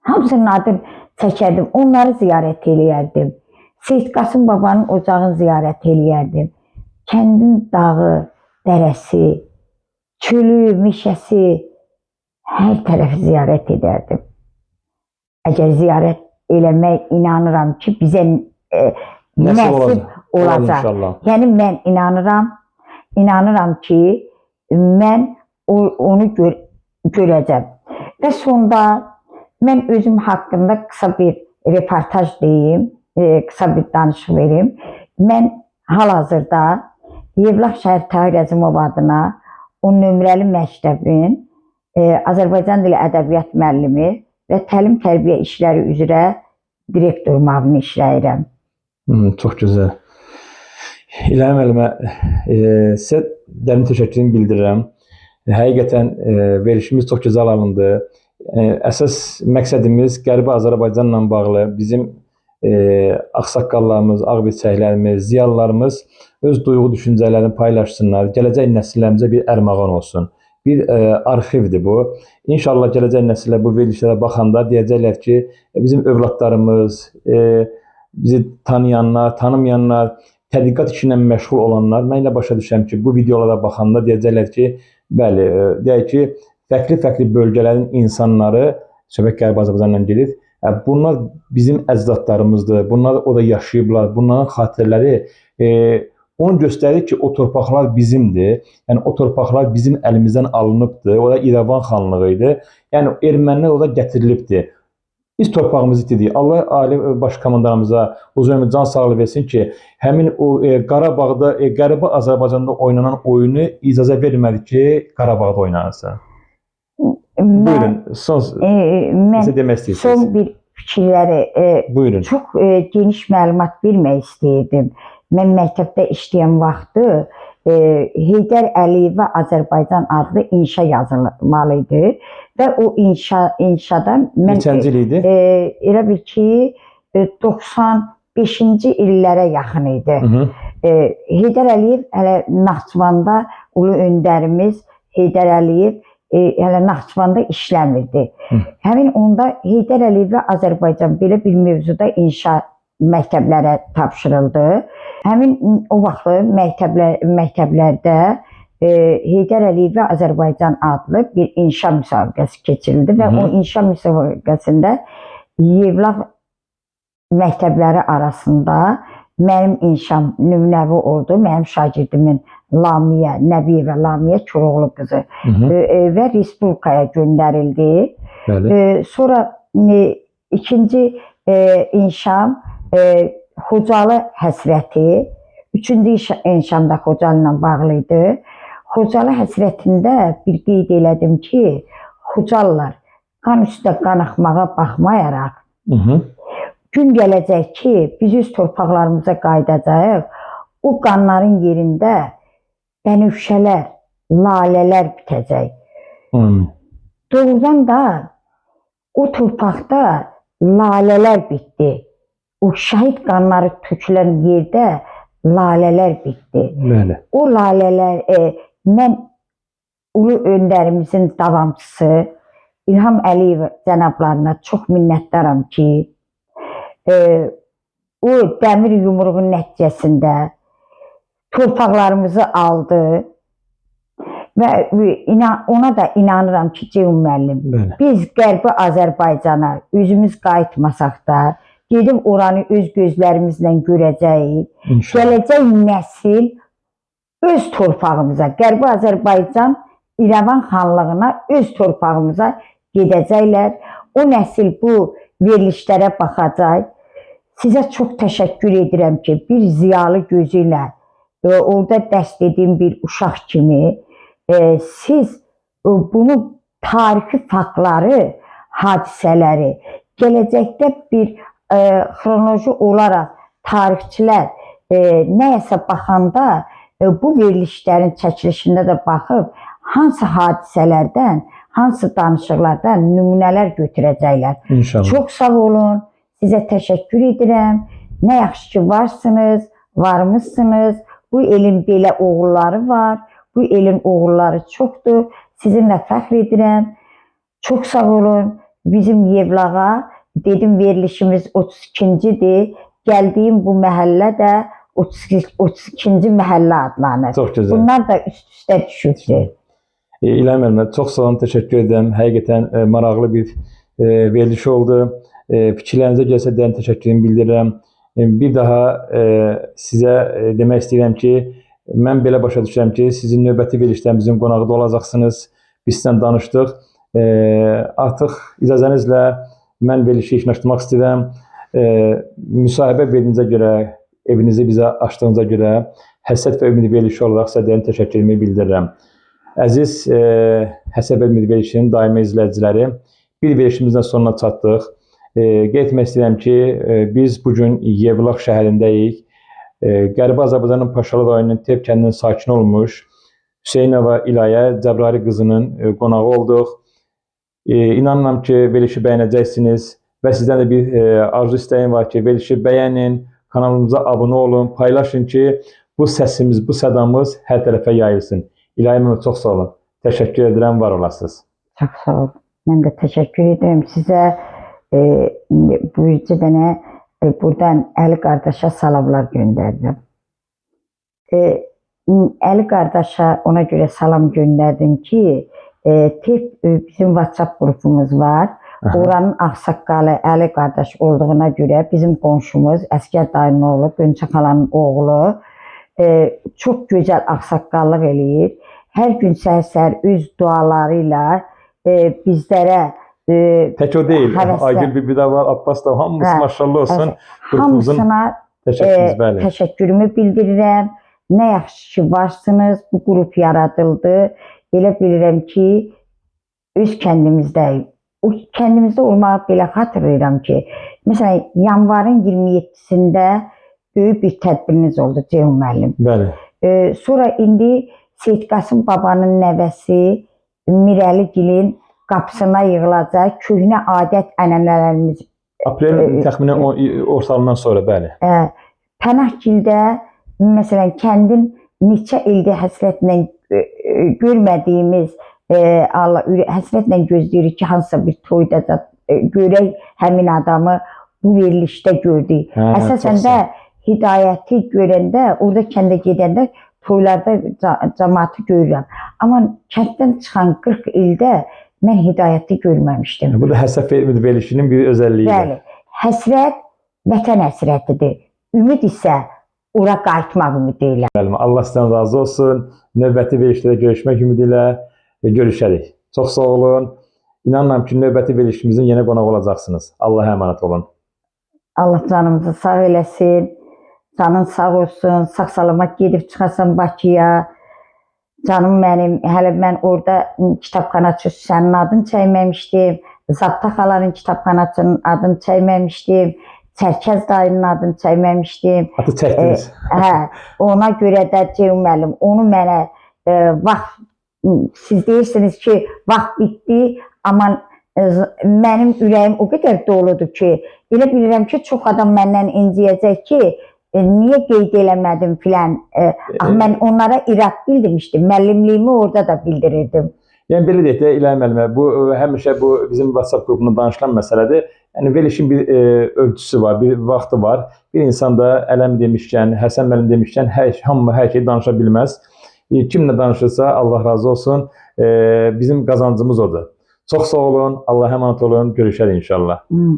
Hamısının adını çəkərdim. Onları ziyarət eləyərdim. Seyid Qasım babanın ocağını ziyarət eləyərdim. Kəndin dağı, dərəsi, çölü, meşəsi, hər tərəfi ziyarət edərdim. Əgər ziyarət eləmək inanıram ki, bizə Nəsib nəsib olacaq. olacaq. İnşallah. Yəni mən inanıram ki, mən onu görəcəm. Və sonda mən özüm haqqında qısa bir reportaj deyim, qısa bir danışıq verim. Mən hal-hazırda Yevlax şəhər Tahir Əzimov adına 10 nömrəli məktəbin Azərbaycan dili ədəbiyyat müəllimi və təlim-tərbiyə işləri üzrə direktor müavini işləyirəm. Çox gözəl. İlahə müəllimə, sizə dərin təşəkkürümü bildirirəm. Həqiqətən verilişimiz çox gözəl alındı. Əsas məqsədimiz Qərbi Azərbaycanla bağlı bizim ağsaqqallarımız, ağbirçəklərimiz, ziyalılarımız öz duyğu düşüncələrini paylaşsınlar, gələcək nəsillərimizə bir ərmağan olsun. Bir arxivdir bu. İnşallah gələcək nəsillər bu verilişlərə baxanda deyəcəklər ki, bizim övladlarımız, bizi tanıyanlar, tanımayanlar Tədqiqat işi ilə məşğul olanlar, mən elə başa düşürəm ki, bu videolara baxanda deyəcəklər ki, bəli, deyək ki, fərqli-fərqli bölgələrin insanları söhbət Qərbi Azərbaycandan gedir. Bunlar bizim əcdadlarımızdır. Bunlar orada yaşayıblar. Bunların xatirələri onu göstərir ki, o torpaqlar bizimdir. Yəni o torpaqlar bizim əlimizdən alınıbdır. Ora İrəvan xanlığı idi. Yəni ermənilər orada gətirilibdir. Biz torpağımızı itirdik. Allah Ali Baş Komandanımıza uzun ömür, can sağlığı versin ki, həmin o Qarabağda, Qərbi Azərbaycanda oynanan oyunu icazə vermədi ki, Qarabağda oynansın. Buyurun, son Mən nəsə demək istəyirsiniz. son bir fikirləri Buyurun. çox geniş məlumat vermək istəyirdim. Mən məktəbdə işləyən vaxtı Heydər Əliyevə Azərbaycan adlı inşa yazılmalı idi və o inşadan mən Neçənci il idi? Elə bil ki, 95-ci illərə yaxın idi. Hı -hı. Heydər Əliyev hələ Naxçıvanda ulu öndərimiz Heydər Əliyev hələ Naxçıvanda işləmirdi. Hı. Həmin onda Heydər Əliyev və Azərbaycan belə bir mövzuda inşa məktəblərə tapşırıldı. Həmin o vaxtı məktəblərdə Heydər Əliyev və Azərbaycan adlı bir inşa müsabiqəsi keçirildi və Hı -hı. o inşa müsabiqəsində Yevlax məktəbləri arasında mənim inşam nümunəvi oldu. Mənim şagirdimin Lamiyə, Nəbiyevə Lamiyə Koroğlu qızı Hı -hı. Və respublikaya göndərildi. Bəli. Sonra ikinci inşam Xocalı həsrəti, üçüncü inşam da Xocalı ilə bağlı idi. Xocalı həsrətində bir qeyd elədim ki, Xocalılar qan üstə qan axmağa baxmayaraq Hı -hı. gün gələcək ki, biz öz torpaqlarımıza qayıdacağıq. O qanların yerində bənövşələr, lalələr bitəcək. Amin. Doğrudan da o torpaqda lalələr bitdi. O şəhid qanları tökülən yerdə lalələr bitdi. Bəli. O lalələr, mən ulu öndərimizin davamçısı İlham Əliyev cənablarına çox minnətdaram ki, o dəmir yumruğun nəticəsində torpaqlarımızı aldı və ona da inanıram ki, Ceyhun müəllim, Bəli. biz Qərbi Azərbaycana üzümüz qayıtmasaq da, gedib oranı öz gözlərimizlə görəcəyik. İnşallah. Gələcək nəsil öz torpağımıza, Qərbi Azərbaycan İrəvan xanlığına öz torpağımıza gedəcəklər. O nəsil bu verilişlərə baxacaq. Sizə çox təşəkkür edirəm ki, bir ziyalı gözü ilə orada dərs dediyim bir uşaq kimi siz bunu tarixi faktları, hadisələri gələcəkdə bir xronoloji olaraq tarixçilər nəyəsə baxanda bu verilişlərin çəkilişində də baxıb hansı hadisələrdən, hansı danışıqlardan nümunələr götürəcəklər. İnşallah. Çox sağ olun. Sizə təşəkkür edirəm. Nə yaxşı ki varsınız, varmışsınız. Bu elin belə oğulları var. Bu elin oğulları çoxdur. Sizinlə fəxr edirəm. Çox sağ olun. Bizim Yevlağa dedim verilişimiz 32-cidir. Gəldiyim bu məhəllə də 32-ci məhəllə adlanır. Çox gözəl. Bunlar da üst-üstə düşübdür. İlham müəllimə çox sağ olun, təşəkkür edirəm. Həqiqətən maraqlı bir veriliş oldu. Fikirlərinizə gəlsə dərin təşəkkürümü bildirirəm. Bir daha sizə demək istəyirəm ki, mən belə başa düşürəm ki, sizin növbəti verilişlərimizin qonağı da olacaqsınız. Biz sizlə danışdıq. Artıq icazənizlə mən verilişi yekunlaşdırmaq istəyirəm. Müsahibə verdiyinizə görə, evinizi bizə açdığınıza görə Həsrət və Ümid verilişi olaraq sizə dərin təşəkkürümü bildirirəm. Əziz Həsrət və Ümid verilişinin daimi izləyiciləri, bir verilişimizin sonuna çatdıq. Qeyd etmək istəyirəm ki, biz bu gün Yevlax şəhərindəyik. Qərbi Azərbaycanın Paşalı rayonunun Tev kəndinin sakini olmuş Hüseynova İlayə Cəbrayıl qızının qonağı olduq. İnanıram ki, verilişi bəyənəcəksiniz və sizdən də bir arzu istəyim var ki, verilişi bəyənin, kanalımıza abunə olun, paylaşın ki, bu səsimiz, bu sədamız hər tərəfə yayılsın. İlayə müəllim, çox sağ olun. Təşəkkür edirəm, var olasınız. Çox sağ olun. Mən də təşəkkür edirəm sizə. Bu bircə dənə buradan Əli qardaşa salamlar göndərirəm. Əli qardaşa ona görə salam göndərdim ki, bizim WhatsApp qrupumuz var. Aha. Oranın ağsaqqalı Əli qardaş olduğuna görə bizim qonşumuz Əsgər dayının oğlu, Gönçə xalanın oğlu çox gözəl ağsaqqallıq eləyir. Hər gün səhər-səhər öz duaları ilə bizlərə Tək o deyil. Həvəslə. Aygül bibi də var, Abbas da var. Hamısı Hə, maşallah olsun. Qrupumuzun hamısına təşəkkürümüz bəli. təşəkkürümü bildirirəm. Nə yaxşı ki varsınız, bu qrup yaradıldı. Elə bilirəm ki, öz kəndimizdəyik. O kəndimizdə olmağı belə xatırlayıram ki, məsələn, yanvarın 27-sində böyük bir tədbiriniz oldu Ceyhun müəllim. Bəli. Sonra indi Seyid Qasım babanın nəvəsi Mirəli Gilin qapısına yığılacaq köhnə adət ənənələrimiz Aprelin təxminən ortalığından sonra bəli. Pənahgildə məsələn kəndin neçə ildir həsrətlə görmədiyimiz Allah həsrətlə gözləyirik ki, hansısa bir toyda da görək həmin adamı bu verilişdə gördük. Hə, Əsasən çox də sağ ol. Hidayəti görəndə, orada kəndə gedəndə toylarda cəmaatı görürəm. Amma kənddən çıxan 40 ildə mən Hidayəti görməmişdim. Bu da Həsəf verilişinin bir özəlliyidir. Bəli. Həsrət vətən həsrətidir. Ümid isə ora qayıtmaq ümidi ilə. Müəllim, Allah sizdən razı olsun. Növbəti verilişlərdə görüşmək ümidi ilə görüşərik. Çox sağ olun. İnanıram ki, növbəti verilişimizin yenə qonaq olacaqsınız. Allah'a əmanət olun. Allah canımızı sağ eləsin. Canın sağ olsun. Sağ-salamat gedib çıxasan Bakıya. Canım mənim, hələ mən orada kitabxanaçı sənin adını çəkməmişdim. Zabta xalanın kitabxanaçının adını çəkməmişdim. Çərkəz dayının adını çəkməmişdim. Atı çəkdiniz. Hə, ona görə də Ceyhun müəllim, onu mənə vaxt siz deyirsiniz ki, vaxt bitdi, amma mənim ürəyim o qədər doludur ki, elə bilirəm ki, çox adam məndən inciyəcək ki, niyə qeyd eləmədim filan. Axı mən onlara irad bildirmişdim. Müəllimliyimi orada da bildirirdim. Yəni belə deyək də İlahə müəllimə, bu həmişə bu bizim WhatsApp qrupunda danışılan məsələdir. Yəni verilişin bir ölçüsü var, bir vaxtı var. Bir insan da Ələm demişkən, Həsən müəllim demişkən, hamı hər şeyi danışa bilməz. Kimlə danışırsa Allah razı olsun. Bizim qazancımız odur. Çox sağ olun, Allah'a əmanət olun. Görüşərik inşallah. Hmm.